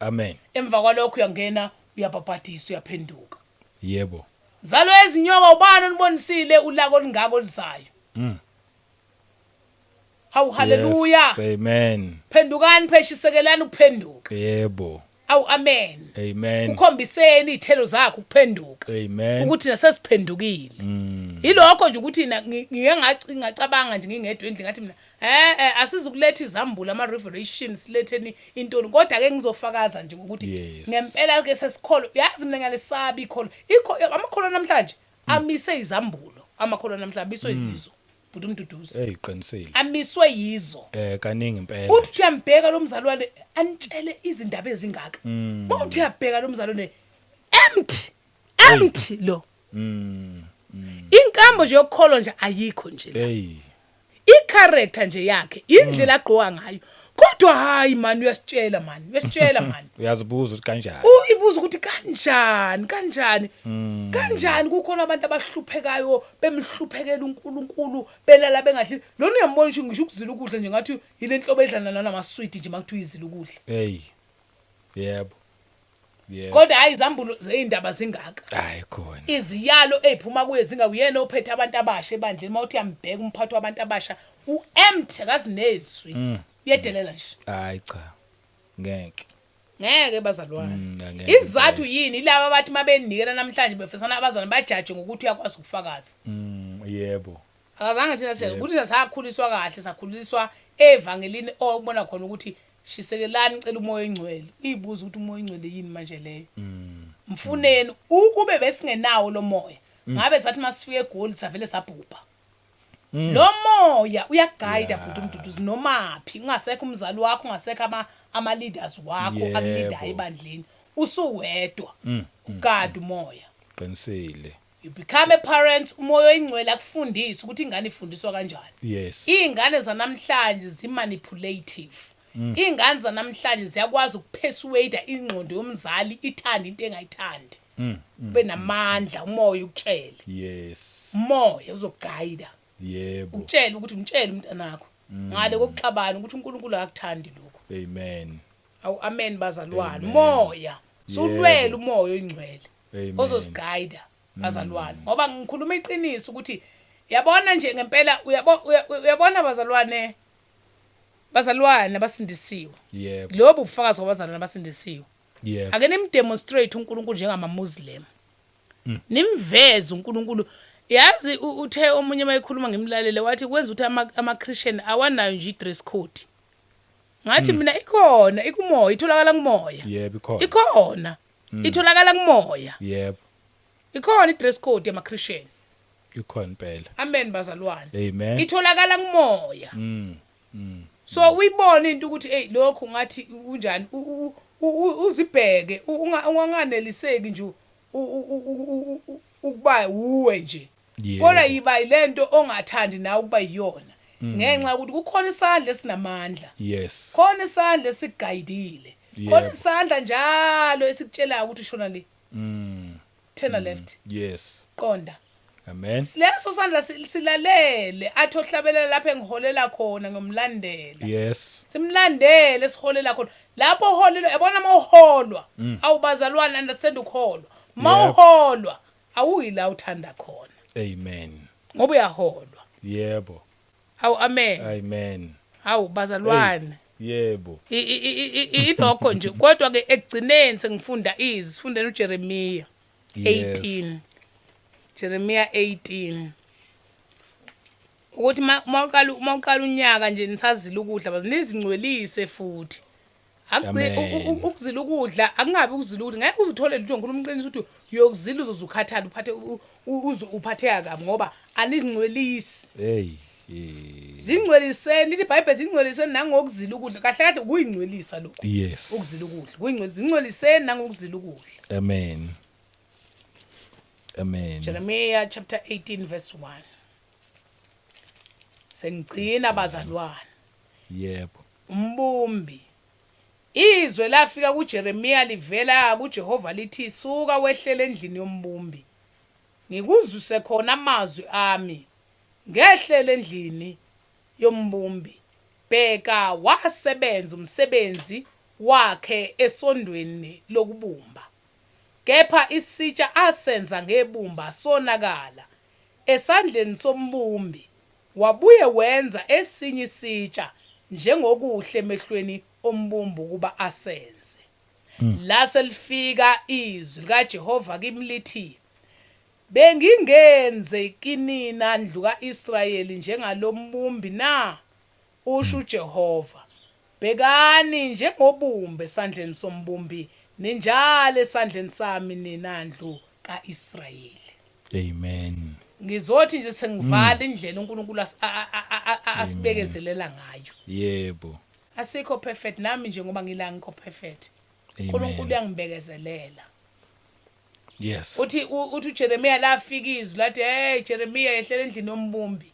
Amen. Emva kwalokho uyangena uyabhabhadiswa uyaphenduka. Yebo. Zalo ezinyoka ubani onibonisile ulaka olungako oluzayo. Hawu haleluya. Yes, amen. Phendukani pheshisekelani ukuphenduka. Yebo. Awu amen. Amen. Ukhombiseni izithelo zakho ukuphenduka. Amen. Ukuthi nasesiphendukile. Yilokho nje ukuthi ngike ngacabanga nje ngingedwa endlini ngathi mina asizukuletha izambulo ama revelations siletheni intoni kodwa ke ngizofakaza nje ngokuthi ngempela ke sesikholo yazi mina ngiyalesabi ikholo. Ikho amakholwa namhlanje amise izambulo amakholwa namhlanje amiswe yizo. Bhuti uMduduzi. Hey qinisile. Amiswe yizo. Kaningi impela. Uthi uyambheka lo mzalwane anitshele izindaba ezingaka. Uthi uyabheka lo mzalwane empty. Empty lo. Inkambo nje yokukholwa nje ayikho nje la. Hey. I-character nje yakhe, indlela agqoka ngayo. Kodwa hayi man uyasitshela man, uyasitshela man. Uyazibuza ukuthi kanjani? Uyibuza ukuthi kanjani, kanjani? Kanjani kukhona abantu abahluphekayo bemhluphekela uNkulunkulu belala bengadli. Lona uyambona ngisho ukuzila ukudla nje ngathi ile nhlobo edlana namaswidi nje makuthiwa izila ukudla. Hey. Yebo. Yebo. Kodwa hayi izambulo zeindaba zingaka. Hayi khona. Iziyalo eziphuma kuye zingakuyena ophethe abantu abasha ebandleni mawuthi uyambheka umphathi wabantu abasha uempty akazinezwi. Uyedelela nje. Hayi cha. Ngeke. Ngeke bazalwane. Angeke. Izathu yini ilaba abathi mabenikela namhlanje befisana abazalwane bajaje ngokuthi uyakwazi ukufakaza. Yebo. Akazange thina sije ukuthi thina sakhuliswa kahle, sakhuliswa evangelini okubona khona ukuthi shisekelani, cela umoya oyingcwele. Uyibuza ukuthi umoya oyingcwele yini manje leyo. Mfuneni ukube besingenawo lo moya. Ngabe sathi masifika eGoli savele sabhubha. Lo moya uyaguide bhuti uMduduzi nomaphi, ungasekho umzali wakho, ungasekho ama leaders wakho akuleader ebandleni, usuwedwa. Ugada umoya. Qinisile. You become a parent, umoya oyingcwele akufundise ukuthi ingane ifundiswa kanjani. Izingane zanamhlanje zi manipulative. Izingane zanamhlanje ziyakwazi ukupersuade ingqondo yomzali ithande into engayithandi. Ube namandla umoya ukutshele. Umoya uzoguide. Ukutshela ukuthi umtshele umntanakho. Ngale kokuxabana ukuthi uNkulunkulu akakuthandi lokho. Amen. Awu amen bazalwane. Umoya. Sulwela umoya oyingcwele. Ozosiguide bazalwane. Ngoba ngikhuluma iqiniso ukuthi yabona nje ngempela uyabona bazalwane, bazalwane abasindisiwe. Lobu ubufakazi kwabazalwane abasindisiwe. Ake nimdemonstrate uNkulunkulu njengama Muslim. Nimveze uNkulunkulu. Yazi uthe omunye mayekhuluma ngimlalele wathi kwenza ukuthi ama Christian awanayo nje i-dress code. Ngathi mina ikhona, ikumoya, itholakala kumoya. Yebo, ikhona. Ikhona. Itholakala kumoya. Ikhona i-dress code yama Christian. Ikhona impela. Amen bazalwane. Amen. Itholakala kumoya. So uyibona into ukuthi hey lokhu ngathi unjani, uzibheke, unganganeliseki nje ukuba uwe nje. Kodwa yiba lento ongathandi nawe ukuba yiyona. Ngenxa yokuthi kukhona isandla esinamandla. Khona isandla esiguidile. Khona isandla njalo esikutshelayo ukuthi ushona le. Turn left. Qonda. Amen. Leso sandla silalele athi ohlabelela lapho engiholela khona ngomlandela. Simlandele siholela khona. Lapho oholelwa yabona mawuholwa awubazalwane understand ukholwa. Mawuholwa awuyi la uthanda khona. Amen. Ngoba uyaholwa. Yebo. Awu amen. Amen. Awu bazalwane. Yebo. Ilokho nje kodwa ke ekugcineni sengifunda izwi, sifundeni uJeremiah 18. Jeremiah 18. Ukuthi mawuqala unyaka nje nisazila ukudla nizingcwelise futhi. Ukuzila ukudla akungabi ukuzila ukudla ngeke uzuthole lutho ngikhuluma iqiniso ukuthi uyokuzila uzozukhathala uphathe uphatheka kabi ngoba anizingcwelisi. Hey. Zingcweliseni lithi iBhayibheli zingcweliseni nangokuzila ukudla. Kahle kahle ukuyingcwelisa lokho. Ukuzila ukudla. Kuyingcwelisa zingcweliseni nangokuzila ukudla. Amen. Amen. Jeremiah chapter 18 verse 1. Sengigcina bazalwane. Yebo. Umbumbi. Izwe lafika kuJeremiah livela kuJehova lithi suka wehlele endlini yombumbi. Ngikuzwise khona amazwi ami. Ngehlele endlini yombumbi. Bheka wasebenza umsebenzi wakhe esondweni lokubumba. Kepha isitsha asenza ngebumba sonakala esandleni sombumbi, wabuye wenza esinye isitsha njengokuhle emehlweni ombumbi ukuba asenze. Lase lifika izwi likaJehova kimi lithi, Bengingenze kinina ndlu ka-Israyeli njengalombumbi na? Usho uJehova. Bhekani, njengobumba esandleni sombumbi, ninjalo esandleni sami nina ndlu ka-Israyeli. Amen. Ngizothi nje sengivala indlela uNkulunkulu asibekezelela ngayo. Yebo. Asikho perfect nami nje ngoba ngila ngikho perfect. uNkulunkulu uyangibekezelela. Yes. Uthi uJeremiah lafika izwi lathi hey Jeremiah yehlela endlini yombumbi.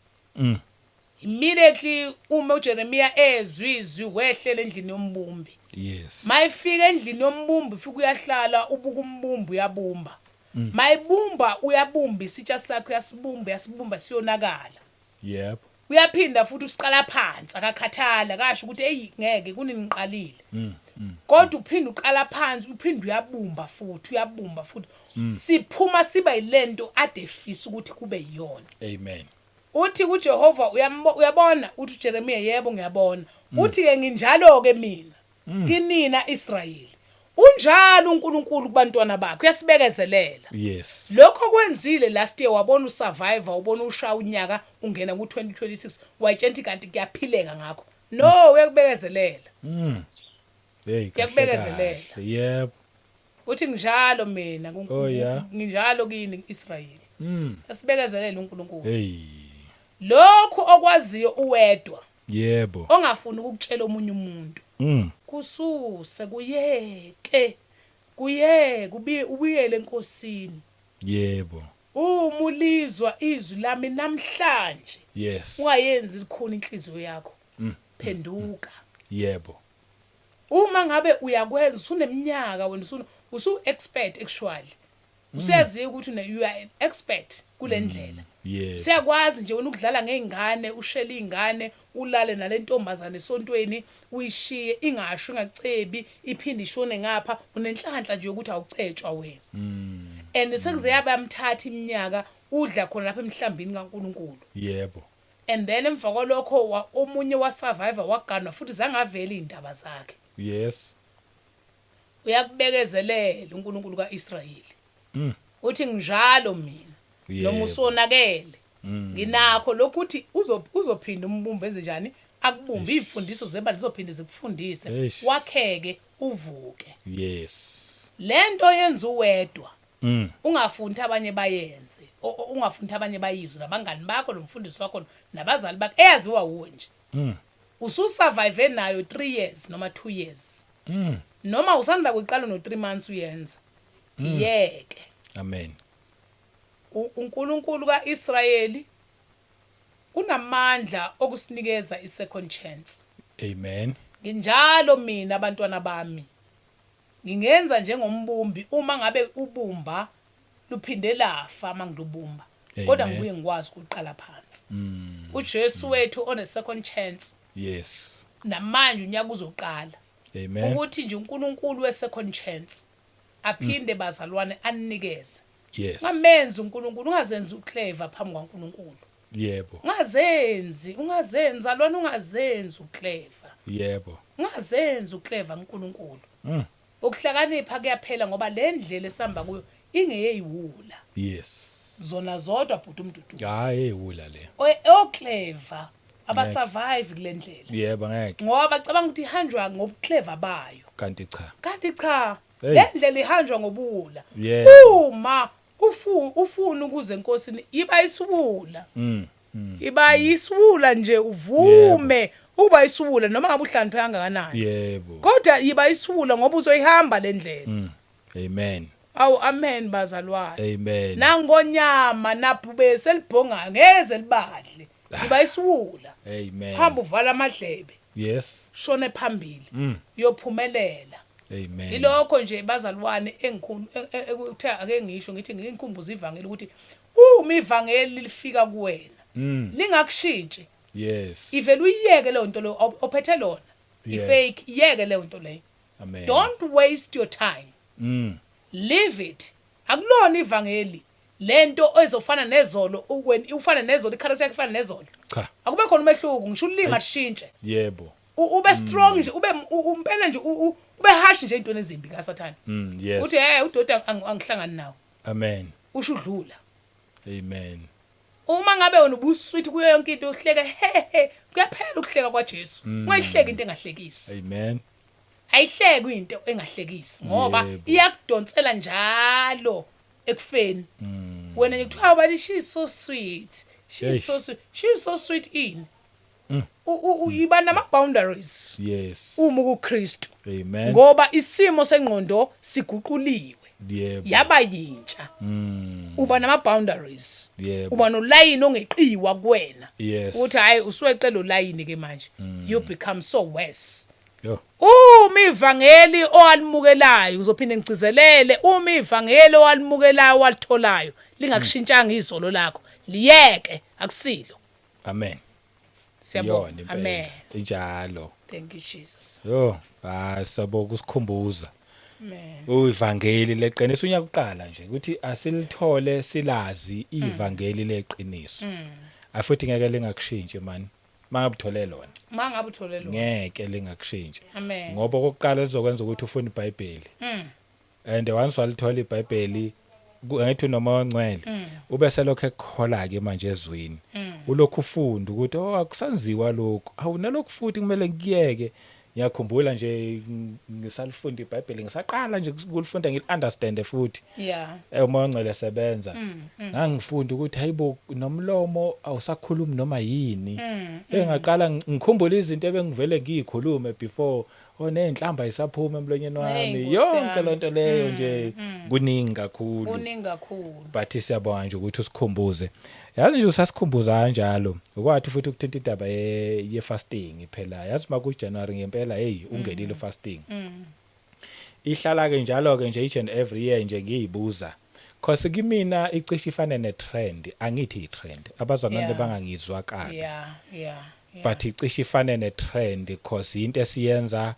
Immediately uma uJeremiah ezwi izwi wehlela endlini yombumbi. Yes. Mayifika endlini yombumbi ufika uyahlala ubuka umbumbi uyabumba. Mayibumba uyabumba isitsha sakhe uyasibumba uyasibumba siyonakala. Yebo. Uyaphinda futhi usiqala phansi akakhathala kasho ukuthi hey ngeke kuniniqalile. Kodwa uphinda uqala phansi uphinda uyabumba futhi uyabumba futhi. Siphuma siba yilento ade efisa ukuthi kube yiyona. Amen. Uthi kuJehova uyabona uthi uJeremiah yebo ngiyabona. Uthi ke nginjalo ke mina kinina Israyeli. Unjalo uNkulunkulu kubantwana bakhe, uyasibekezelela. Lokho kwenzile last year, wabona usurvivor, ubona ushaya unyaka ungena ku2026, wayitshela kanti kuyaphileka ngakho. No, uyakubekezelela. Hey, kahle. Kuyakubekezelela. Kahle. Yebo. Uthi nginjalo mina nginjalo kini Israyeli. Asibekezelele uNkulunkulu. Hey. Lokhu okwaziyo uwedwa ongafuni ukukutshela omunye umuntu. Kususe kuyeke. Kuyeke ubuye ubuyele enkosini. Uma ulizwa izwi lami namhlanje, ungayenzi likhona inhliziyo yakho. Phenduka. Uma ngabe uyakwenza usuneminyaka wena usu expert actually. Usuyaziwa ukuthi you are an expert kule ndlela. Siyakwazi nje wena ukudlala ngezingane, ushele izingane, ulale nalentombazane esontweni, uyishiye ingasho ingacebi, iphinde ishone ngapha, unenhlanhla nje yokuthi awucetshwa wena. And sekuze yabamthatha iminyaka udla khona lapha emhlambini kaNkuluNkulu. And then emva kwalokho omunye wa survivor waganwa futhi zangavela izindaba zakhe. Uyakubekezelela uNkulunkulu kaIsrayeli. Uthi nginjalo mina. Noma usonakele. Nginakho lokuthi uzophinda umbumbe enze njani, akubumbe izimfundiso zebandla zizophinde zikufundise, wakheke uvuke. Lento yenza uwedwa. Ungafundi abanye bayenze, ungafundi abanye bayizwe, nabangani bakho nomfundisi wakho nabazali bakho eyaziwa uwe nje. Ususurvive nayo 3 years noma 2 years. Noma usanda kuyiqala no 3 months uyenza. Yeke. Amen. uNkulunkulu kaIsrayeli unamandla okusinikeza isecond chance. Amen. Nginjalo mina abantwana bami. Ngingenza njengombumbi, uma ngabe ubumba luphinde lafa mangilubumba. Kodwa ngibuye ngikwazi ukuqala phansi. uJesu wethu one second chance. Namanje unyaka uzoqala. Amen. Ukuthi nje uNkulunkulu we second chance aphinde bazalwane anikeze. Ungamenzi uNkulunkulu, ungazenzi uclever phambi kwaNkulunkulu. Ungazenzi, ungazenzi alwana, ungazenzi uclever. Ungazenzi uclever uNkulunkulu. Ukuhlakanipha kuyaphela ngoba le ndlela esihamba kuyo ingeyeyiwula. Zona zodwa bhuti uMduduzi. Hayi, eyiwula le. Oclever abasurvive kule ndlela. Yebo, ngeke. Ngoba bacabanga ukuthi ihanjwa ngobuclever bayo. Kanti cha. Kanti cha. Le ndlela ihanjwa ngobuwula. Uma ufuna ukuze enkosini iba isiwula. Iba isiwula nje uvume uba isiwula noma ngabe uhlakaniphe kangakanani. Kodwa iba isiwula ngoba uzoyihamba le ndlela. Amen. Awu amen bazalwane. Amen. Nangonyama nabhube selibhonga ngeze libadle. Iba isiwula. Amen. Hamba uvala amadlebe. Shone phambili. Uyophumelela. Amen. Ilokho nje bazalwane engikhulu ekuthe ake ngisho ngithi ngikhumbuza ivangeli ukuthi uma ivangeli lifika kuwena lingakushintshi. Ivele uyiyeke leyo nto leyo ophethe lona. Ifake iyeke leyo nto leyo. Amen. Don't waste your time. Leave it. Akulona ivangeli lento ezofana nezolo, uwen ufana nezolo, icharacter yakhe ifana nezolo. Cha. Akube khona umehluko, ngisho ulimi ashintshe. Yebo. Ube strong nje, ube umpela nje, ube harsh nje intweni ezimbi kaSathane. Yes. Uthi hey udoda angihlangani nawe. Amen. Usho udlula. Amen. Uma ngabe wena ubusweet kuyo yonke into uhleka he he, kuyaphela ukuhleka kwaJesu. Ungayihleki into engahlekisi. Amen. Ayihleki into engahlekisi ngoba iyakudonsela njalo ekufeni. Wena nje kuthiwa bathi she is so sweet. She is so sweet. She is so sweet in. Iba nama boundaries. Uma kuKristu. Amen. Ngoba isimo sengqondo siguquliwe. Yaba yintsha. Uba nama boundaries. Uba nolayini ongeqiwa kuwena. Uthi hayi usuweqe lo layini ke manje. You become so worse. Uma ivangeli owalimukelayo uzophinde ngigcizelele, uma ivangeli owalimukelayo walitholayo lingakushintshanga izolo lakho, liyeke akusilo. Amen. Siyabonga. Amen. Injalo. Thank you Jesus. Yo, siyabonga ukusikhumbuza. Amen. Ivangeli leqiniso unyaka uqala nje ukuthi asilithole silazi ivangeli leqiniso. Afuthi ngeke lingakushintshe man. Mangabe uthole lona. Mangabe uthole lona. Ngeke lingakushintsha. Amen. Ngoba okokuqala lizokwenza ukuthi ufune iBhayibheli. And once walithola iBhayibheli, angithi noma ongcwele ube selokhu ekukhola ke manje ezwini, ulokhu ufunda ukuthi, oh, akusanziwa lokhu, awu, nalokhu futhi kumele ngiyeke. Ngiyakhumbula nje ngisalifunda iBhayibheli, ngisaqala nje ukulifunda, ngili-understand futhi. Uma ongcwele sebenza, ngangifunda ukuthi, hayibo, nomlomo awusakhulumi noma yini. Engaqala ngikhumbula izinto ebengivele ngiyikhulume before, oh, nenhlamba isaphuma emlonyeni Hey, wami. Nkosi Yonke yami. lonto leyo nje, kuningi kakhulu. Kuningi kakhulu. But siyabonga nje ukuthi usikhumbuze, yazi nje usasikhumbuza kanjalo, ukwathi futhi ukuthinta indaba ye fasting phela, yazi maku January ngempela, hey, ungenile fasting. Ihlala ke njalo ke nje each and every year nje ngiyibuza, cause kimina icishe ifane ne trend. Angithi i trend, abazalwane bangangizwa kabi, but icishe ifane ne trend cause into esiyenza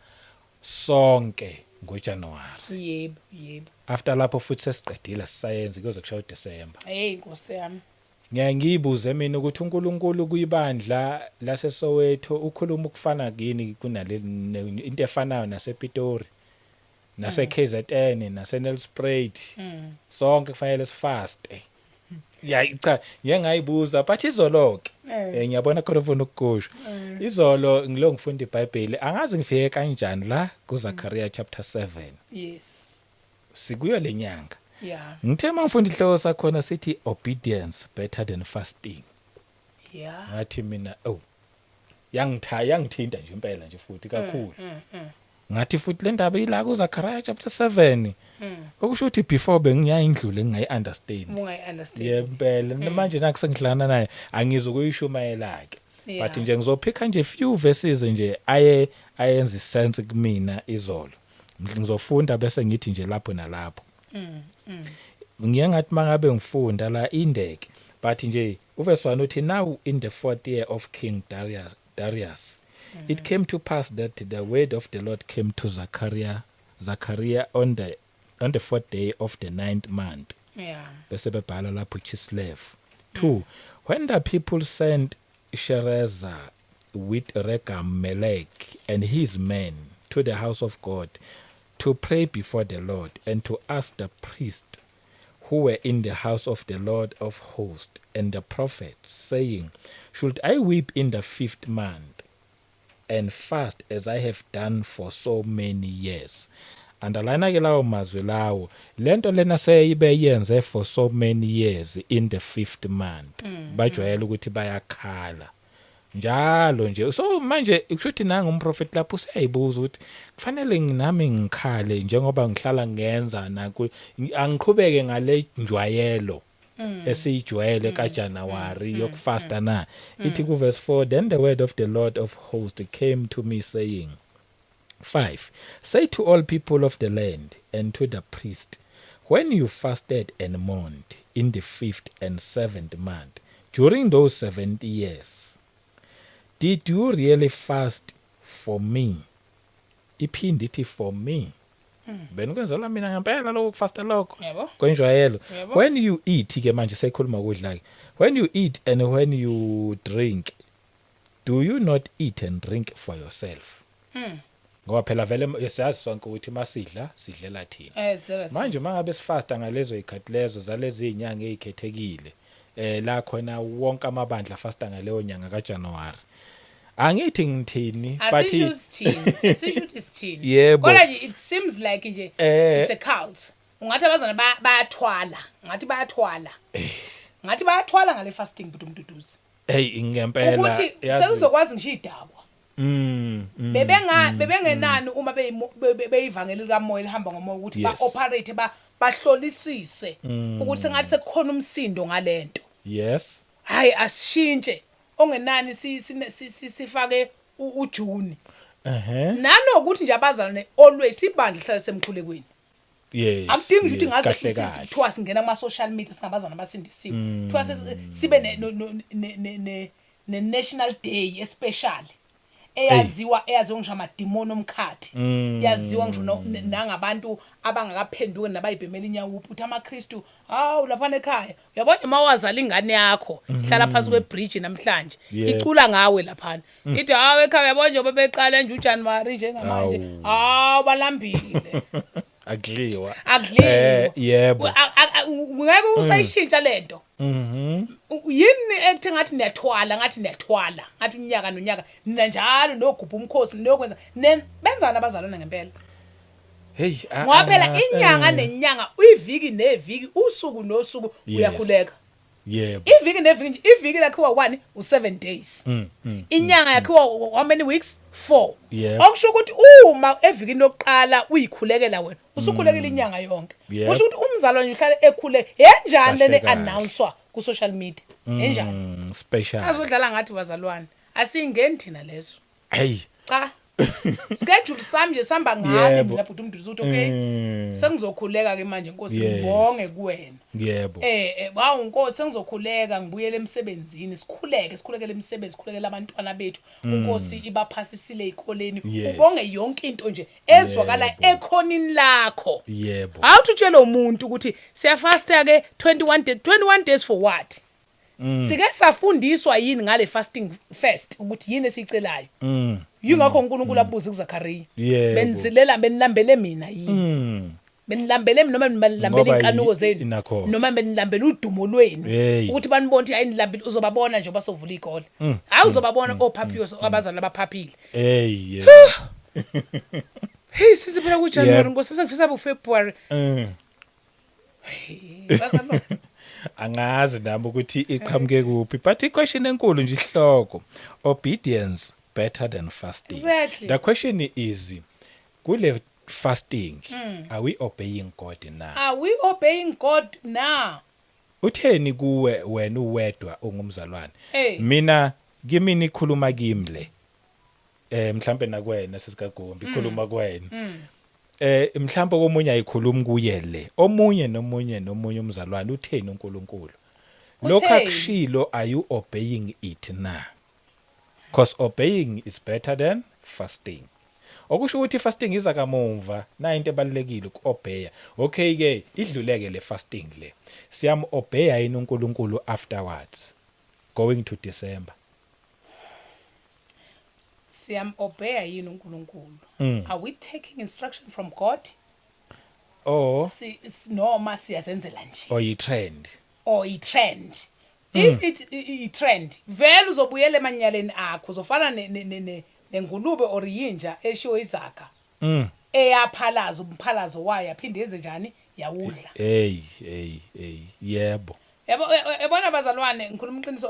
sonke ngoJanuary. yebo yebo After lapho futhi sesiqedile, sisayenza kuze kushaya uDecember. Hey, Nkosi yami. Ngiyaye ngiyibuze mina ukuthi uNkulunkulu kuyibandla laseSoweto ukhuluma ukufana kini kunale into efanayo nasePitori, nase KZN, nase Nelspruit, sonke kufanele sifaste. Ya, cha, ngeke ngayibuza, but izolo ke ngiyabona khona ufuna ukukusho. Izolo ngilo ngifunda iBhayibheli, angazi ngifike kanjani la kuZacharia chapter 7. Sikuyo lenyanga. Ngithe mangifunda ihloko sakhona sithi "Obedience better than fasting." Ngathi mina, oh, yangitha yangithinta nje impela nje futhi kakhulu. Ngathi futhi le ndaba ila kuZacharia chapter 7, okusho ukuthi before bengiyayindlule ngingayi understand. Ungayi understand. Yempela, manje nakho sengihlangana naye, angizokuyishumayela ke, but nje ngizophika nje few verses nje aye ayenza sense kumina izolo. Ngizofunda bese ngithi nje lapho nalapho. Ngiye ngathi mangabe ngifunda la indeke, but nje uverse 1 uthi, "Now in the fourth year of King Darius it came to pass that the word of the Lord came to Zachariah on the fourth day of the ninth month." Bese bebhala lapho Chislev 2, "When the people sent Sharezer with Regem Melech and his men to the house of God to pray before the Lord and to ask the priest who were in the house of the Lord of hosts and the prophets, saying, 'Should I weep in the fifth month and fast as I have done for so many years?'" Underline ke lawo mazwi lawo. Lento lena seyibe yenze for so many years in the fifth month, bajwayele ukuthi bayakhala njalo nje. So manje kusho ukuthi nanga umprofeti lapho useyayibuza ukuthi kufanele nami ngikhale njengoba ngihlala ngenza naku, angiqhubeke ngale njwayelo esiyijwayele kaJanuary yokufasta na? Ithi ku verse 4, "Then the word of the Lord of hosts came to me, saying, 5 Say to all people of the land and to the priest, when you fasted and mourned in the fifth and seventh month during those 70 years, did you really fast for me?" Iphinde ithi "for me". Benikwenzela mina ngempela lokho kufasta lokho kwenjwayelo? "When you eat," ke manje sekhuluma ukudla ke, "when you eat and when you drink, do you not eat and drink for yourself?" Ngoba phela vele siyazi sonke ukuthi masidla sidlela thina. Sidlela thina. Manje mangabe sifasta ngalezo zikhathi lezo zalezi izinyanga ezikhethekile, la khona wonke amabandla fasta ngaleyo nyanga kaJanuary, angithi ngithini, but Asisho sithini, asisho ukuthi sithini. Yebo. Kodwa nje it seems like nje it's a cult. Ungathi abazana bayathwala, ngathi bayathwala, ngathi bayathwala ngale fasting, but uMduduzi, Hey, ngempela. Ukuthi yazi. sewuzokwazi ngisho idakwa. Bebenga bebengenani uma beyivangeli likamoya lihamba ngomoya ukuthi ba operate, bahlolisise ukuthi sengathi sekukhona umsindo ngalento. Hayi, asishintshe ongenani sifake uJune. Nanokuthi nje abazalwane always ibandla hlala semkhulekweni. Akudingi nje ukuthi ngaze kahle kahle. kuthiwa singena kuma social media singabazana abasindisiwe, kuthiwa sibe ne national day especially. Eyaziwa, eyaziwa ngisho amadimoni omkhathi, yaziwa ngisho nangabantu abangakaphenduki nabayibhemela inyawuphi, uthi amaKristu, hawu, lapha ekhaya, uyabona, uma wazala ingane yakho hlala phansi kwebridge namhlanje, icula ngawe laphana, ithi, "Hawu, ekhaya, uyabona nje bebeqala nje uJanuary njengamanje, hawu, balambile." Akudliwa. Akudliwa. Yebo. Ngeke usayishintsha lento. Yini ekuthe ngathi niyathwala, ngathi niyathwala, ngathi unyaka nonyaka nina njalo nogubha umkhosi, niyokwenza benzani abazalwana ngempela? Hey, Ngoba phela angazi, inyanga nenyanga, iviki neviki, usuku nosuku, uyakhuleka. Iviki neviki nje, iviki lakhiwa 1 u7 days. Inyanga yakhiwa how many weeks? 4. Okusho ukuthi uma evikini lokuqala uyikhulekela wena, usukhulekela inyanga yonke. Kusho ukuthi umzalwane uhlale ekhule yenjani lene Kahle kahle. announcewa ku social media? Enjani? Special. Azodlala ngathi bazalwane. Asingeni thina lezo. Hey. Cha. Schedule sami nje sihamba ngami mina, bhuti uMduduzi, ukuthi okay, sengizokhuleka ke manje, Nkosi, ngibonge kuwena. Wawu Nkosi, sengizokhuleka, ngibuyele emsebenzini, sikhuleke, sikhulekele imisebenzi, sikhulekele abantwana bethu. UNkosi ibaphasisile ezikoleni. Ubonge yonke into nje ezwakala ekhonini lakho. Awuthi utshele umuntu ukuthi siyafasta ke 21 days. 21 days for what? Sike safundiswa yini ngale fasting first, ukuthi yini esiyicelayo? Yingakho uNkulunkulu abuze kuZakhariya. Benizilela, benilambele mina yini? Benilambele mina noma benilambele Ngoba inkanuko zenu? Inakho. Noma benilambele udumo lwenu? Hey. Ukuthi banibone ukuthi hayi, nilambile, uzobabona nje basovula ikole. Hayi, uzobabona ophaphiwe, abazali abaphaphile. Hey, yeah. Hey, sithi phela ku January, Nkosi, sengifisa bu February. Sasa Angazi nami ukuthi iqhamuke kuphi, but iquestion enkulu nje, ihloko, obedience better than fasting. The question is, kule fasting, are we obeying God na? Are we obeying God now? Utheni kuwe wena uwedwa ungumzalwane? Hey. Mina kimi ikhuluma kimi le, mhlambe nakwena sisikagombi ikhuluma kuwena, mhlambe komunye ayikhulumi kuye le, omunye nomunye nomunye umzalwane, utheni uNkulunkulu lokho Utheni? akushilo? Are you obeying it na? Because obeying is better than fasting. Okusho ukuthi fasting iza kamumva na into ebalekile ukuobeya. Okay ke, idluleke le fasting le, siyam obeya yini uNkulunkulu afterwards, going to December? Siyam obeya yini uNkulunkulu? Are we taking instruction from God? Or Noma siyazenzela nje? Or i trend? Or i-trend? If it i-trend, vele uzobuyela emanyaleni akho, uzofana nengulube or yinja eshiwo izakha eyaphalaza umphalazo wayo, yaphinde yenze njani, yawudla. Hey, hey, hey, yebo. Yabo, yabona bazalwane, ngikhuluma iqiniso,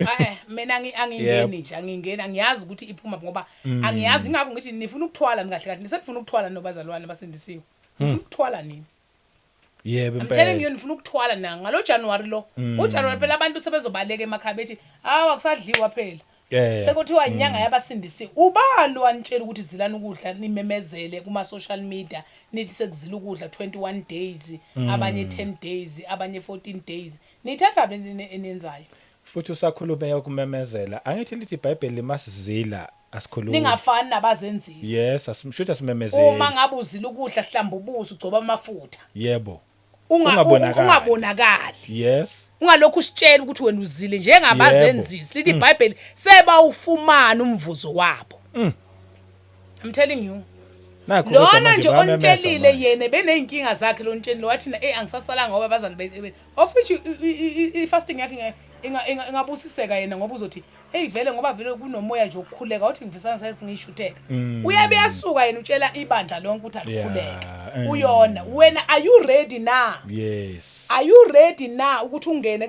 mina angingeni nje, angingeni, angiyazi ukuthi iphuma, ngoba angiyazi. Ingakho ngithi nifuna ukuthwala ni kahle kahle, nisefuna ukuthwala nobazalwane basindisiwe, nifuna ukuthwala nini. I'm telling you, nifuna ukuthwala na ngalo January lo. UJanuary phela abantu sebezobaleka emakhaya, bethi hawu, akusadliwa phela. Sekuthiwa inyanga yabasindisiwe. Ubani wanitshela ukuthi zilani ukudla, nimemezele kuma social media, nithi sekuzila ukudla 21 days, abanye 10 days, abanye 14 days? Nithatha phi eniyenzayo? Futhi usakhulume yokumemezela, angithi lithi iBhayibheli masizila asikhulumi. Ningafani nabazenzisi. Yes, asimshuthi asimemezeli. Uma ngabe uzila ukudla, hlamba ubuso, ugcoba amafutha. Ungabonakali. Ungabonakali. Ungalokhu usitshela ukuthi wena uzile njengabazenzisi. Lithi iBhayibheli sebawufumana umvuzo wabo. I'm telling you. Nakho kodwa Lona manje nje bayamemeza onitshelile manje. yena beneyinkinga zakhe, lo ntshelile wathi na, angisasalanga ngoba abazali of which i-fasting yakhe ingabusiseka yena, ngoba uzothi, hey, vele ngoba vele kunomoya nje wokukhuleka, uthi ngifisa sesingiyishutheka. Uyabe yasuka yena utshela ibandla lonke ukuthi alikhuleke. Uyona wena, are you ready na? Yes. Are you ready na ukuthi ungene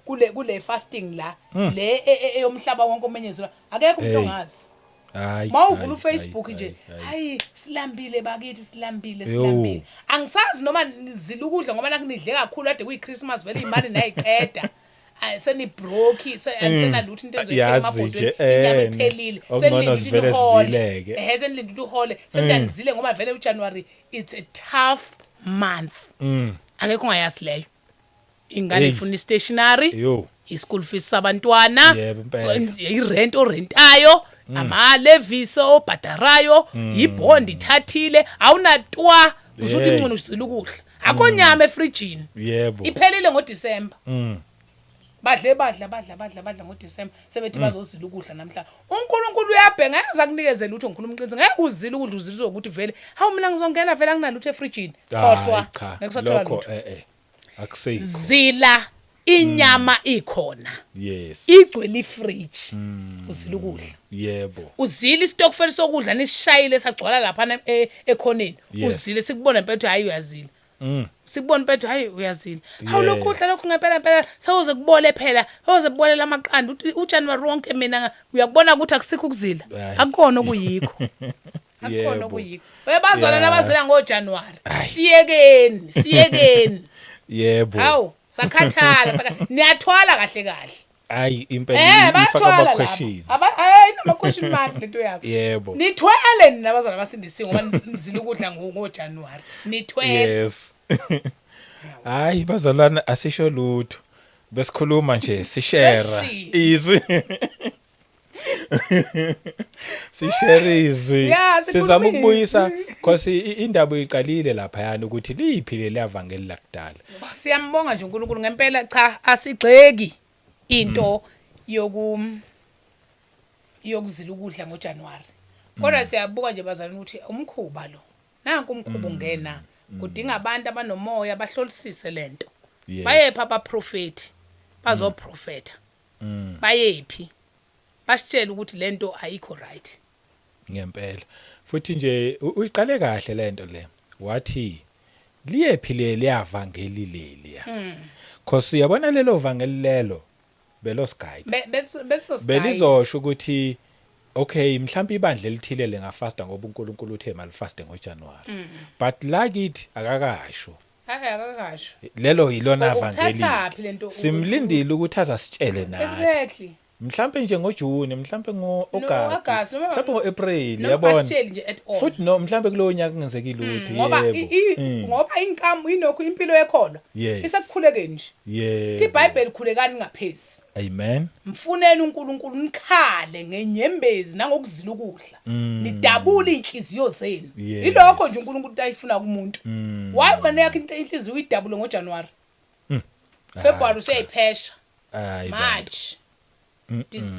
kule fasting la, le eyomhlaba wonke omenyezelwa? Akekho umuntu Hey. ongazi. Hayi. Mawuvula Hayi, uFacebook hayi, nje, hayi. Hayi, silambile bakithi, silambile, Yo. silambile. Angisazi noma nizila ukudla ngoba nakunidle kakhulu ade kuyiChristmas, vele imali nayiqeda. Ay, senibroke, anisenalutho, into ezoyiphe Yazi emabhodweni, nje, inyama iphelile. okungcono Senilinde sivele ukuthi sizileke. Ehe, senilinde ukuthi uhole, sendanizile, ngoba vele uJanuary it's a tough month. Akekho ongayazi leyo. Ingane Hey. ifuna istationery, Yo. i-school fees sabantwana, Yebo, impela. i-rent orentayo. Ama levies obhadarayo, ibond ithathile, awunatwa usuthi Hey. ngcono usila ukudla. Akho nyama efrijini. Iphelile ngoDecember. Badle badla badla badla badla ngoDecember sebethi bazozila ukudla namhlanje. uNkulunkulu uyabheka, ngeke azakunikezela lutho, ngikhuluma iqiniso. Ngeke uzile ukudla uzilizwe ukuthi vele hawu mina ngizongena vele anginalutho efrijini. Khohlwa, Hayi, cha, ngeke usathola lokho lutho. Akusekho. Zila inyama ikhona. Igcwele ifridge. Uzila ukudla. Uzila istokfel sokudla nisishayile sagcwala lapha ekhoneni. Uzile sikubona impela ukuthi hayi uyazila. Sikubona impela ukuthi hayi uyazila. Hawu lokhu udla lokhu ngempela impela sewuze kubole phela. Sewuze kubolela amaqanda uJanuary wonke mina uyakubona ukuthi akusikho ukuzila. Hayi. Akukona okuyikho. Akukona okuyikho. Uyabazwana nabazila ngoJanuary. Siyekeni, siyekeni. Hawu, sakhathala, niyathwala kahle kahle. Hayi impela ifaka Bayathwala ama laba. questions. Hayi nama question mark lento yakho. Nithwele nina abazalwane abasindisiwe ngoba nizila ukudla ngoJanuary. Nithwele. Yes. Hayi bazalwane asisho lutho. Besikhuluma nje sishare Seshiya. izwi. Sishare izwi. Yeah, sikhuluma Sizama ukubuyisa izwi. because indaba uyiqalile lapha yani ukuthi liphi leli avangeli lakudala. Siyambonga nje uNkulunkulu ngempela, cha asigxeki into yokuzila ukudla ngoJanuary. Kodwa siyabuka nje bazalwane ukuthi umkhuba lo. Nanku umkhuba ungena, kudinga abantu abanomoya bahlolisise lento. Bayephi abaprofeti bazoprofeta? Bayephi? Basitshela ukuthi lento ayikho right. Ngempela. Futhi nje uyiqale kahle lento le. Wathi liyephi le liyavangeli leliya. Cause uyabona lelo vangeli lelo belosigayida. Belizosigayida. Belizosho ukuthi okay mhlawumbe ibandla elithile lingafasta ngoba uNkulunkulu uthe malifaste ngoJanuary. But la kithi akakasho. Hayi akakasho. Lelo yilona vangeli. Ukuthathaphi lento? Simlindile ukuthi azasitshele nathi. Mhlambe nje ngoJune, mhlambe ngoAugust, No-August, mhlambe ngoApril, noma yabona. asitsheli nje at all. Futhi no mhlambe kulowo nyaka kungenzekile ukuthi Ngoba ngoba inkamu inokho impilo yekhona. Isekukhulekeni nje. IBhayibheli khulekani ngaphezi. Amen. Mfuneni uNkulunkulu nikhale ngenyembezi nangokuzila ukudla. Nidabule inhliziyo zenu. Ilokho nje uNkulunkulu ayifuna kumuntu. Why wena yakho inhliziyo uyidabule ngoJanuary? February useyiphesha. Hayi bantu. March.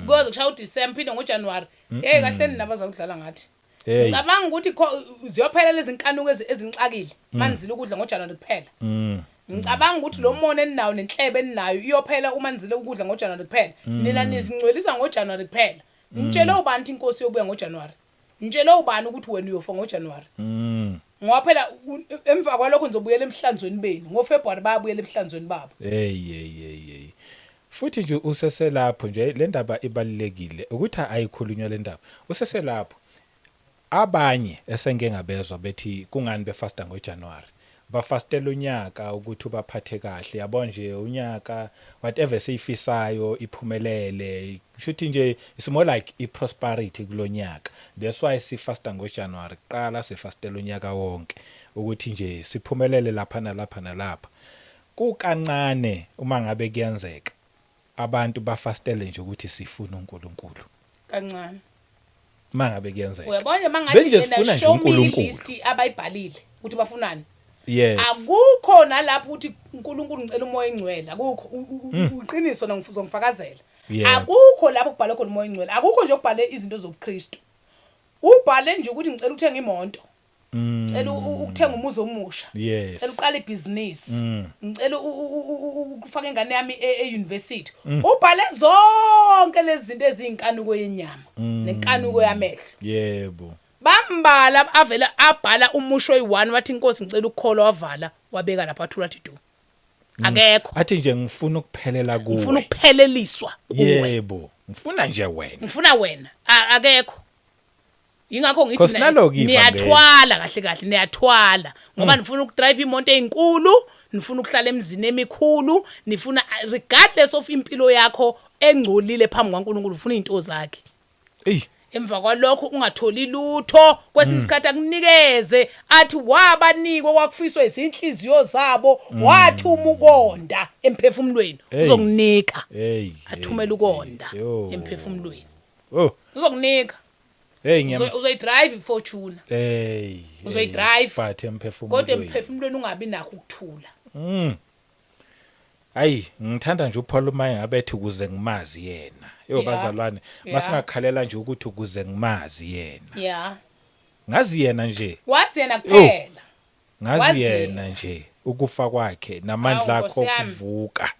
Kuze kushaya uDecember phinde ngoJanuary. Hey kahle nina abazakudlala ngathi. Hey. Ngicabanga ukuthi ziyophela lezi nkanuko ezinxakile manizile ukudla ngoJanuary kuphela. Ngicabanga ukuthi lo mona eninawo nenhlebe eninayo iyophela uma nizile ukudla ngoJanuary kuphela. Nina nizingcwelisa ngoJanuary kuphela. Ngitshele ubani ukuthi inkosi yobuya ngoJanuary? Ngitshele ubani ukuthi wena uyofa ngoJanuary? Ngoba phela emva kwalokho nizobuyela emhlanzweni benu. NgoFebruary bayabuyela emhlanzweni babo. Hey hey hey hey. Futhi nje useselapho nje le ndaba ibalulekile ukuthi ayikhulunywa le ndaba. Useselapho. Abanye esengeke ngabezwa bethi kungani befasta ngoJanuary. Bafastela unyaka ukuthi ubaphathe kahle, yabo nje unyaka whatever seyifisayo iphumelele. Kushuthi nje it's more like iprosperity kulonyaka. That's why sifasta ngoJanuary kuqala, sifastela unyaka wonke ukuthi nje siphumelele lapha nalapha nalapha. Kukancane uma ngabe kuyenzeka abantu bafastele nje ukuthi sifuna uNkulunkulu. Kancane. Mangabe kuyenzeka. Uyabona mangathi Benje yena sifuna nje show me uNkulunkulu. list abayibhalile ukuthi bafunani. Yes. Akukho nalapho ukuthi uNkulunkulu ngicela umoya engcwele, akukho uqiniso na ngifuzongifakazela. Akukho lapho kubhalwe khona umoya engcwele, akukho nje okubhale izinto zobuKristu. Ubhale nje ukuthi ngicela ukuthenga imoto. Ngicela ukuthenga umuzi omusha. Ngicela uqala ibhizinisi. Ngicela ukufaka ingane yami e-university. Ubhale zonke lezi zinto eziyinkanuko yenyama nenkanuko yamehlo. Bambala avela abhala umusho oyi1 wathi inkosi ngicela ukukholwa, wavala wabeka lapha athula athi du. Akekho. Athi nje ngifuna ukuphelela kuwe. Ngifuna ukupheleliswa kuwe. Yebo, ngifuna nje wena. Ngifuna wena. Akekho. Ingakho ngithi Cause naloku ivangeli. niyathwala kahle kahle, niyathwala ngoba nifuna ukudrive imoto ezinkulu, nifuna ukuhlala emzini emikhulu, nifuna regardless of impilo yakho engcolile phambi kwaNkulunkulu, ufuna izinto zakhe. Ey. Emva kwalokho ungatholi lutho, kwesinye isikhathi akunikeze athi wabanikwa kwakufiswa izinhliziyo zabo, wathi umukonda emphefumulweni Hey. uzokunika. Hey. Athumele ukonda Yo. emphefumulweni. Oh. Uzokunika. Hey ngiyam. Uzoyidrive iFortuner. Hey. Uzoyidrive. But emphefumulweni. Kodwa emphefumulweni ungabi nakho ukuthula. Ayi, ngithanda nje uPaul uma ngabe ethi ukuze ngimazi yena. Yo bazalwane, masingakhalela nje ukuthi ukuze ngimazi yena. Ngazi yena nje. Wazi yena kuphela. Ngazi yena nje ukufa kwakhe namandla akho okuvuka.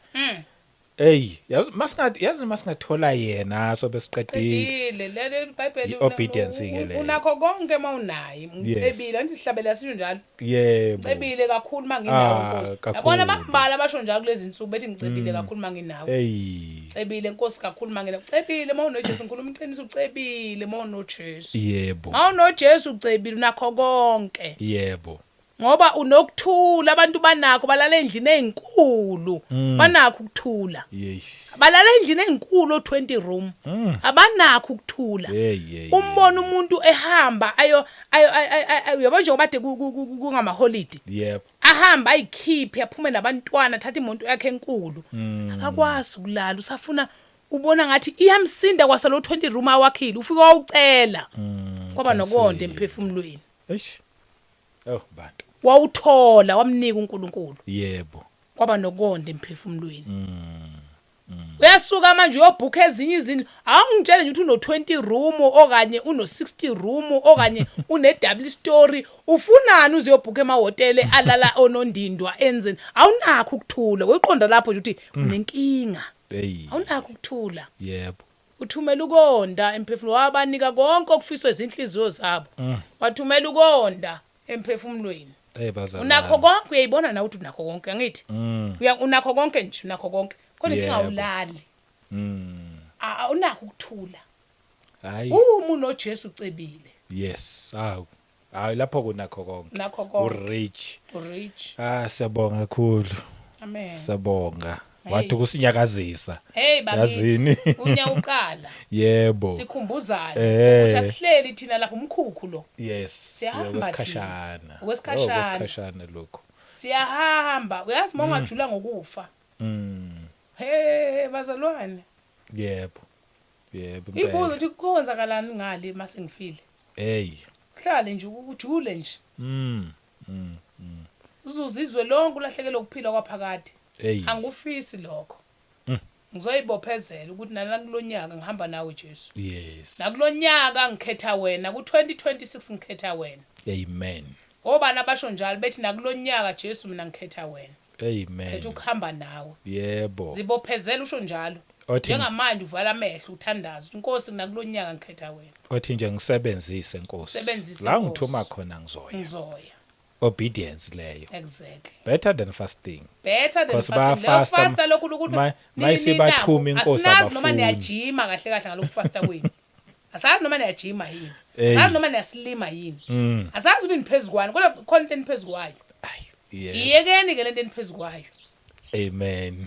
Hey, yazi masingathi yazi masingathola yena sobe siqedile. Lele iBhayibheli obedience ke le. Unakho konke mawunaye. Ngicebile angithi sihlabela sisho njalo. Yebo. Ngicebile kakhulu manginawe Nkosi. Yabona bambala abasho njalo kulezi insuku bethi ngicebile kakhulu manginawe. Hey. Cebile Nkosi kakhulu manginawe. Cebile mawunoJesu ngikhuluma iqiniso ucebile mawunoJesu. Yebo. MawunoJesu ucebile unakho konke. Yebo. Ngoba unokuthula abantu banakho balala endlini ezinkulu banakho ukuthula. Balala endlini ezinkulu 20 room abanakho ukuthula. Umbona umuntu ehamba ayo uyabona nje ngoba de kungama holiday. Yebo. Ahamba ayikhiphe aphume nabantwana athathe imoto yakhe enkulu. Akakwazi ukulala usafuna ubona ngathi iyamsinda kwasalo 20 room awakhile ufika wawucela. Kwaba nokonde emphefumulweni. Eish. Oh bantu. Wawuthola wamnika uNkulunkulu. Yebo. Kwaba nokonde emphefumulweni. Uyasuka manje uyobhuka ezinye izinto. Awungitshele nje ukuthi uno 20 room okanye uno 60 room okanye une double story. Ufunani uziyobhuka emahotele alala onondindwa enzeni? Awunakho ukuthula. Uyiqonda lapho nje ukuthi unenkinga. Hey. Awunakho ukuthula. Yebo. Uthumela ukonda emphefumulweni wabanika konke okufiswe izinhliziyo zabo. Wathumela ukonda emphefumulweni. Hey bazalwane. Unakho konke uyayibona nawe ukuthi unakho konke angithi? Unakho konke nje unakho konke. Kodwa inkinga awulali. Unakho ukuthula. Hayi. Uma unoJesu ucebile. Yes. Hawu. Hayi lapho kunakho konke. Nakho konke. Urich. Urich. Ah siyabonga kakhulu. Amen. Siyabonga. Wathi ukusinyakazisa. Hey bakithi. Unya uqala. Yebo. Sikhumbuzana ukuthi asihleli thina lapha umkhukhu lo. Yes. Siyahamba okwesikhashana. Okwesikhashana. Okwesikhashana lokho. Siyahamba. Uyazi mawungajula ngokufa. Hey bazalwane. Yebo. Yebo. Ibuzo ukuthi kwenzakalani ngale mase ngifile. Hey. Uhlale nje ujule nje. Uzuzizwe lonke ulahlekelwe ukuphila kwaphakade. Angufisi lokho. Ngizoyibophezela ukuthi nakulonyaka ngihamba nawe Jesu. Yes. Nakulonyaka ngikhetha wena, ku2026 ngikhetha wena. Amen. Obani abasho njalo bethi nakulonyaka Jesu mina ngikhetha wena. Amen. Khetha ukuhamba nawe. Yebo. Zibophezela usho njalo. Njengamanje uvala amehlo uthandaza Inkosi nakulonyaka ngikhetha wena. Othi nje ngisebenzise Nkosi. La ngithuma khona ngizoya. Ngizoya. Obedience leyo. Exactly. Better than fasting. Better than fasting. Leyo fasta lokhu ukuthi mayisibathuma inkosi abafuni. Asinazi noma niyajima kahle kahle ngalokhu fasta kwenu. Asazi noma niyajima yini. Asazi noma niyasilima yini. Asazi ukuthi niphezukwane kodwa khona into eniphezukwayo. Ayi, yebo. Iyekeni ke lento eniphezukwayo. Amen.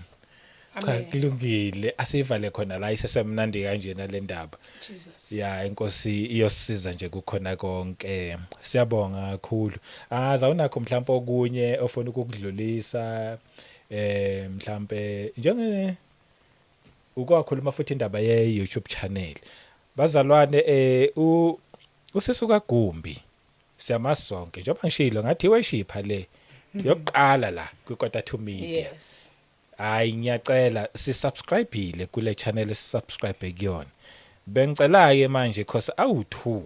Cha kulungile asivale khona la isesemnandi kanjena le ndaba. Jesus. Ya inkosi iyosiza nje kukhona konke. Siyabonga kakhulu. Angazi awunakho mhlawumbe okunye ofuna ukukudlulisa mhlambe njenge ukwakhuluma futhi indaba ye YouTube channel. Bazalwane usisuka Gumbi. Siyamazi sonke njengoba ngishilo ngathi iweshipha le yokuqala la kwi-Quarter 2 Media. Yes. Hayi ngiyacela sisubscribeile kule channel esisubscribe kuyona. Bengicela ke manje cause awu2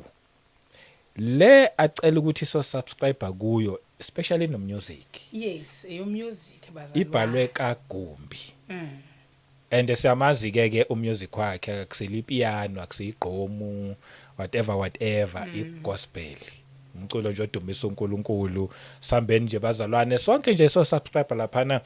le acela ukuthi so subscribe kuyo especially no music. Yes, eyo music bazalwane. Ibhalwe kaGumbi. And siyamazi ke ke umusic wakhe akusile ipiano akusiyigqomu whatever whatever igospel. Umculo nje odumisa uNkulunkulu. Sambeni nje bazalwane sonke nje so subscribe laphana.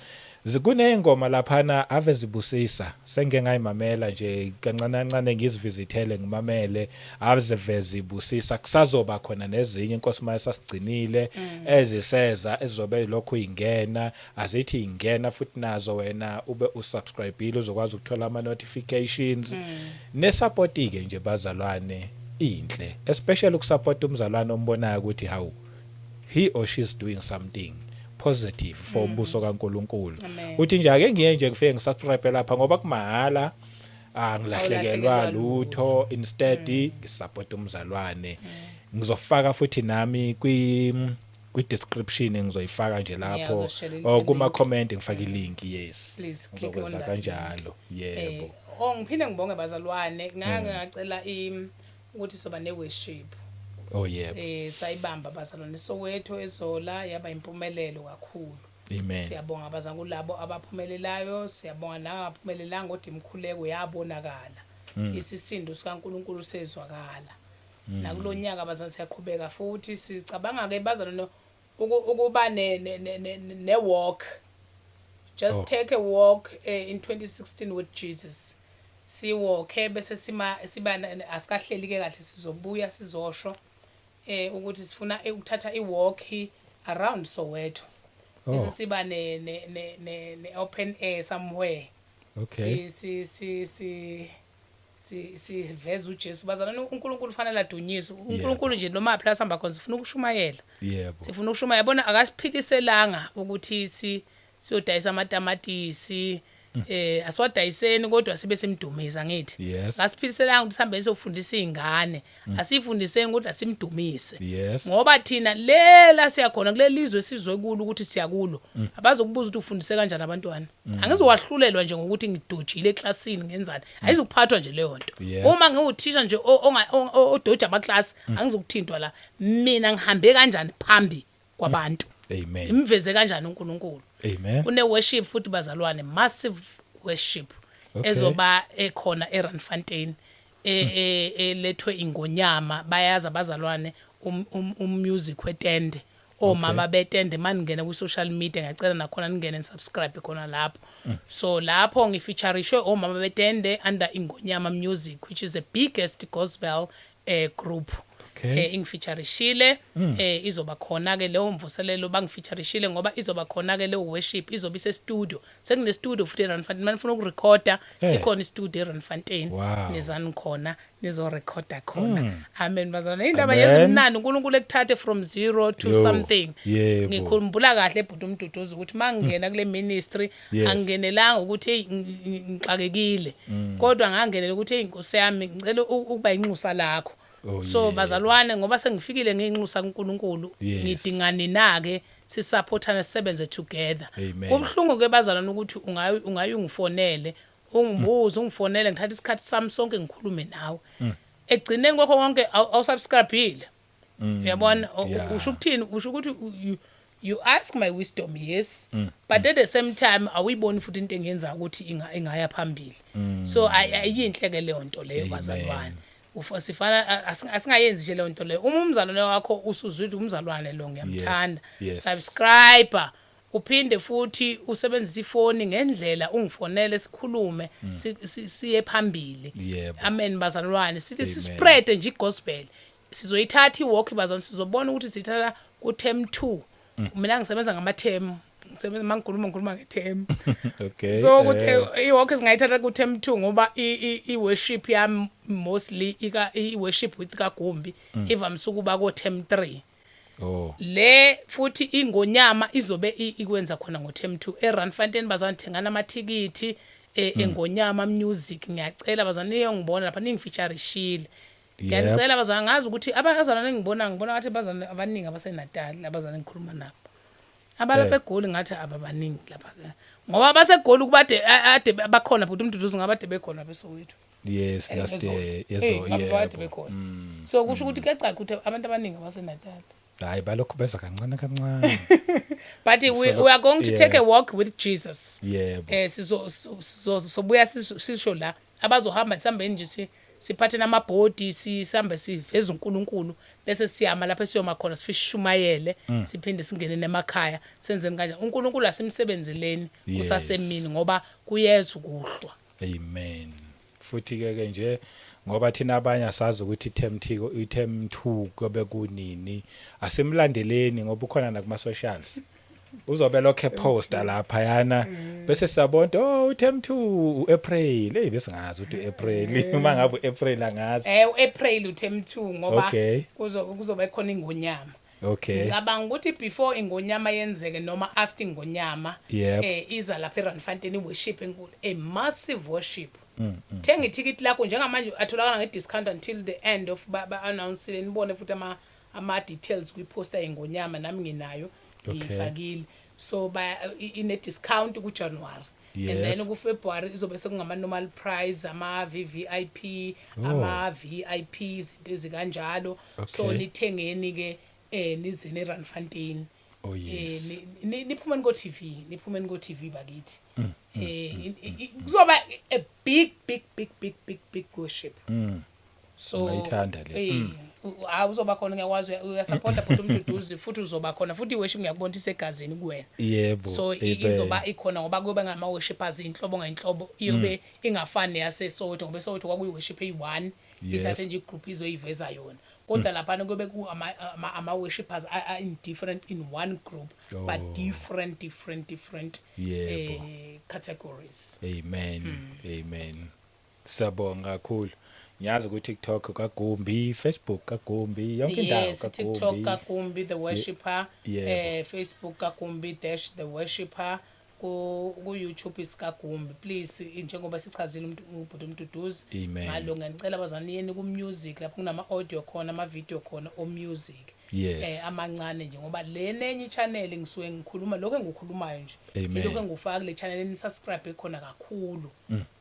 Kuneyingoma laphana ave zibusisa sengike ngayimamela nje kancane kancane ngizivisithele ngimamele ave zibusisa kusazoba khona nezinye inkosi maye sasigcinile eziseza ezizobe lokhu ingena azithi ingena futhi nazo wena ube usubscribeile uzokwazi ukuthola ama notifications ne support ke nje bazalwane inhle especially ukusupport umzalwane ombonayo ukuthi how he or she is doing something positive for umbuso kaNkuluNkulu. Uthi nje ake ngiye nje kufike ngisubscribe lapha ngoba kumahala. Angilahlekelwa Awulahlekelwa lutho, instead ngisupport umzalwane. Ngizofaka futhi nami kwi description, ngizoyifaka nje lapho uzoshare or kuma i-link. comment ngifake ilink, yes. Please click on Ngizokwenza that. kanjalo, yebo. Oh, ngiphinde ngibonge bazalwane, ngake ngacela ukuthi soba ne worship. Oh yebo. Sayibamba bazalwane Soweto ezola, yaba impumelelo kakhulu. Amen. Siyabonga abazalwane kulabo abaphumelelayo, siyabonga nabangaphumelelanga, kodwa imikhuleko yabonakala, isisindo sikaNkuluNkulu sezwakala. Nakulonyaka bazalwane siyaqhubeka futhi, sicabanga ke bazalwane ukuba ne walk, just take a walk in 2016 with Jesus. Siwalke bese sima siba asikahleli ke kahle, sizobuya sizosho ukuthi sifuna ukuthatha iwalk around Soweto, bese siba ne open air somewhere. Si si si si si siveza uJesu bazalwane. UNkulunkulu ufanele adunyiswe, uNkulunkulu nje noma phela sihamba khona sifuna ukushumayela. Sifuna ukushumayela, yabona, akasiphiliselanga ukuthi si siyodayisa amatamatisi, asiwadayiseni kodwa sibe simdumisa, ngithi. Akasiphiliselanga ukuthi sihambe siyofundisa izingane, asifundiseni kodwa simdumise. Ngoba thina lela siyakhona kuleli lizwe sizwe kulo ukuthi siyakulo, abazokubuza ukuthi ufundise kanjani abantwana. Angizowahlulelwa nje ngokuthi ngidojile eklasini ngenzani, ayizukuphathwa nje leyo nto. Uma ngiwuthisha nje odoja amaklasi, angizukuthintwa la. Mina ngihambe kanjani phambi kwabantu? Amen. Imveze kanjani uNkulunkulu? Amen. Kune worship futhi bazalwane, massive worship ezoba ekhona eRandfontein, elethwe ingonyama. Bayazi abazalwane umusic wetende, omama betende. Maningena ku social media, ngiyacela nakhona ningene nisubscribe khona lapho. So lapho ngifeaturishwe omama betende under Ingonyama Music, which is the biggest gospel group. Ingifeaturishile, izoba khona ke leyo mvuselelo. Bangifeaturishile ngoba izoba khona ke leyo worship, izobe ise studio. Sekune studio futhi eRandfontein, manifuna ukurecorda, sikhona istudio eRandfontein. Nizani khona nizorecorda khona. Amen bazalwane, indaba Amen. yezimnandi, uNkulunkulu ekuthathe from zero to Yo, something. Yebo. Ngikhumbula kahle bhuti uMduduzi ukuthi mangingena kule ministry, angingenelanga ukuthi hey, ngixakekile, kodwa ngangenela ukuthi hey, Nkosi yami, ngicela ukuba inxusa lakho. So bazalwane, ngoba sengifikile ngiyinxusa kuNkulunkulu, ngidinga nina ke sisupportana, sisebenze together. Amen. Kubuhlungu ke bazalwane ukuthi ungayi ungifonele, ungibuze, ungifonele, ngithatha isikhathi sami sonke ngikhulume nawe, egcineni kwakho konke awusubscribeile, uyabona? Usho ukuthini? Usho ukuthi you ask my wisdom, yes, but at the same time awuyiboni futhi into engenza ukuthi ingaya phambili. So ayinhle ke leyo nto leyo. Amen. Bazalwane, sifana asingayenzi nje leyo nto leyo. Uma umzalwane wakho usuzwile umzalwane lo ngiyamthanda, subscribe, uphinde futhi usebenzise ifoni ngendlela, ungifonele, sikhulume, siye phambili. Amen bazalwane, sithi Amen. sispread nje igospel. Sizoyithatha iwalk bazalwane, sizobona ukuthi siyithatha ku term 2. Mina ngisebenza ngama term, ngisebenza mangikhuluma ngikhuluma nge-term. So ukuthi i-walk singayithatha ku term 2 ngoba i-worship yami mostly i-worship with kaGumbi ivamise ukuba ko term 3. Le futhi ingonyama izobe ikwenza khona ngo term 2 eRandfontein. Bazalwane, thengana amathikithi engonyama music. Ngiyacela bazalwane, niyongibona lapha, ningifeaturishile. Ngiyanicela bazalwane, ngazi ukuthi abazalwane ngibona ngathi abazalwane abaningi abaseNatal, abazalwane ngikhuluma nabo abalapha eGoli, ngathi ababaningi lapha ke ngoba baseGoli kubade ade bakhona, but uMduduzi ngabade bekhona beSoweto. Yes, last Ezolo. year. Eh, Yezo. ngabade Yebo. bekhona. So kusho ukuthi kuyacaca ukuthi abantu abaningi abaseNatal. Hayi, balokhu beza kancane kancane. But we are going to take a walk with Jesus. Sizo sobuya sisho la abazohamba, sihambeni nje siphathe namabhodi, sihambe siveze uNkulunkulu, bese siyama lapho esiyoma khona, sifishumayele, siphinde singene nemakhaya, senzeni kanjani. uNkulunkulu asimsebenzeleni kusasemini ngoba kuyeza ukuhlwa. Amen. Futhi ke nje ngoba thina abanye asazi ukuthi term 2, i-term 2 kobe kunini, asimlandeleni ngoba ukhona nakuma socials. Uzobe lokho eposta lapha yana, bese siyabona, oh, term 2 uApril. Hey, bese ngazi ukuthi uApril, uma ngabe uApril angazi. uApril uterm 2 ngoba kuzoba khona ingonyama. Ngicabanga ukuthi before ingonyama yenzeke noma after ingonyama, iza lapha eRandfontein worship enkulu, a massive worship. Thenga ithikithi lakho njengamanje, atholakala nge-discount until the end of ba-announcile. Nibone futhi ama-details kwiposter yengonyama, nami nginayo, ngiyifakile. So ine-discount kuJanuary and then kuFebruary izobe sekungama-normal price, ama-VVIP, ama-VIP, izinto ezikanjalo. So nithengeni-ke, nize ne-Randfontein. Oh yes. Niphumeni ko-TV, niphumeni ko-TV bakithi. Kuzoba a big, big, big, big, big, big worship. So Ngayithanda le. Hayi, uzoba khona, ngiyakwazi, uyasupporta futhi uMduduzi, futhi uzoba khona futhi. I-worship ngiyakubona ukuthi isegazini kuwena. Yebo. So izoba ikhona ngoba kuyobe ngama-worshippers inhlobo ngey'nhlobo, iyobe ingafani neyaseSoweto, ngoba eSoweto kwakuyi-worship eyi-one, ithathe nje igroup izoyiveza yona, kodwa laphana kuyobe ku ama-worshippers are in different, in one group, but different, different, different categories. Amen. Amen. Siyabonga kakhulu. Ngiyazi ku TikTok kaGumbi, Facebook kaGumbi, yonke indawo. Yes, TikTok kaGumbi. Kagumbi the Worshipper. Facebook Kagumbi dash the Worshipper, ku YouTube is Kagumbi. Please, njengoba sichazile umuntu ubhuti uMduduzi Amen. ngalo, ngiyanicela abazali, niyeni ku music lapho kunama audio khona, ama video khona o music. Amancane nje, ngoba le nenye i-channel ngisuke ngikhuluma lokho engikukhulumayo nje, Amen. ilokho engufaka kule channel enisubscribe khona kakhulu.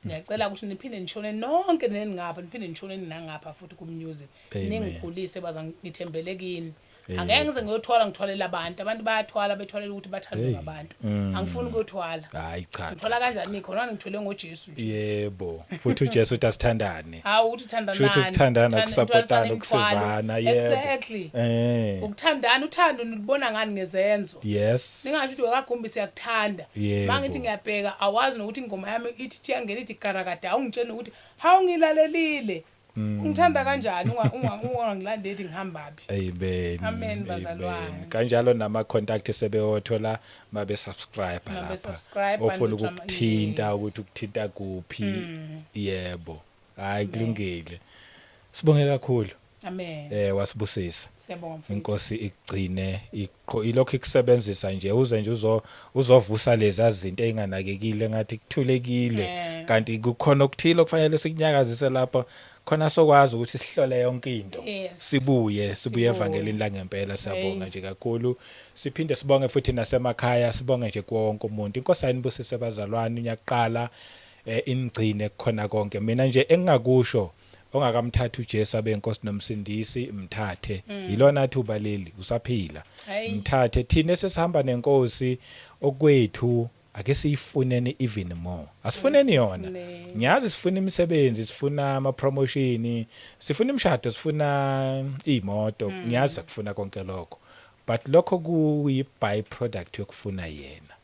Ngiyacela ukuthi niphinde nishone nonke neningapha, niphinde nishone nangapha futhi ku music. Amen. Ningikhulise baza, ngithembele kini. Angeke ngize ngiyothwala, ngithwalela abantu bayathwala, bethwalela ukuthi bathandwe Hey. ngabantu. Angifuni ukuyothwala. Hayi cha. Ngithwala kanjani khona? Ngithwele ngoJesu nje. Yebo. Futhi uJesu uthi asithandane. Hawu, ukuthi thandanani. Shuthi ukuthandana, ukusupportana, Nithwalisane ukusizana, imithwalo. yebo. Exactly. Ukuthandana, uthando nilibona ngani? Ngezenzo. Ningasho ukuthi wekaGumbi siyakuthanda, mangithi ngiyabheka awazi nokuthi ingoma yami ithi iyangena, ithi garakada, awungitsheni ukuthi hawu, ngilalelile. Ungithanda kanjani ungangilandeli ngihambaphi? Amen. Amen, bazalwane. Kanjalo nama contact sebewothola mabe subscribe Mabe lapha. subscribe, Ofuna ukukuthinta, ukuthi ukuthinta kuphi. Yebo. Hayi, kulungile. Sibonge kakhulu. Amen. Wasibusisa. Siyabonga, mfowethu. Inkosi ikugcine, ilokhu ikusebenzisa nje uze nje uzovusa lezi zinto ezinganakekile ngathi kuthulekile, kanti kukhona okuthile okufanele sikunyakazise lapha khona, sokwazi ukuthi sihlole yonke into, sibuye sibuye Sibuye. evangelini langempela. Siyabonga Hey. nje kakhulu. Siphinde sibonge futhi nasemakhaya, sibonge nje kuwonke umuntu. Inkosi ayinibusise bazalwane, unyaqala ingcine kukhona konke. Mina nje engingakusho, ongakamthatha uJesu abe inkosi nomsindisi, mthathe, yilona thuba leli usaphila. Hayi. Mthathe. Thina esesihamba nenkosi, okwethu ake siyifuneni even more, asifuneni yona. Siyifuneni. Ngiyazi sifuna imisebenzi, sifuna ama promotion, sifuna imishado, sifuna imoto, ngiyazi akufuna konke lokho, but lokho kuyi by product yokufuna yena.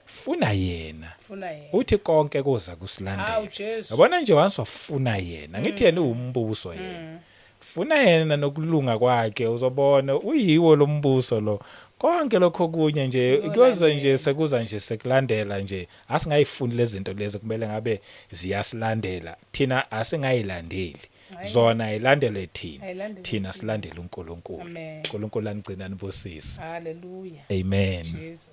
Funa yena. Funa yena. Uthi konke kuza kusilandela. Hawu, Jesu. Yabona nje, once wafuna yena, ngithi yena uwumbuso yena, funa yena nokulunga kwakhe, uzobona uyiwo lombuso lo. Konke lokho kunye nje kuyoze nje sekuza nje sekulandela nje. Asingayifuni lezi zinto lezi kumele ngabe ziyasilandela thina, asingayilandeli zona, ayilandele thina. Ayilandele Thina thina. silandele uNkulunkulu. Amen. uNkulunkulu anigcina nibusise. Hallelujah. Amen. Jesus.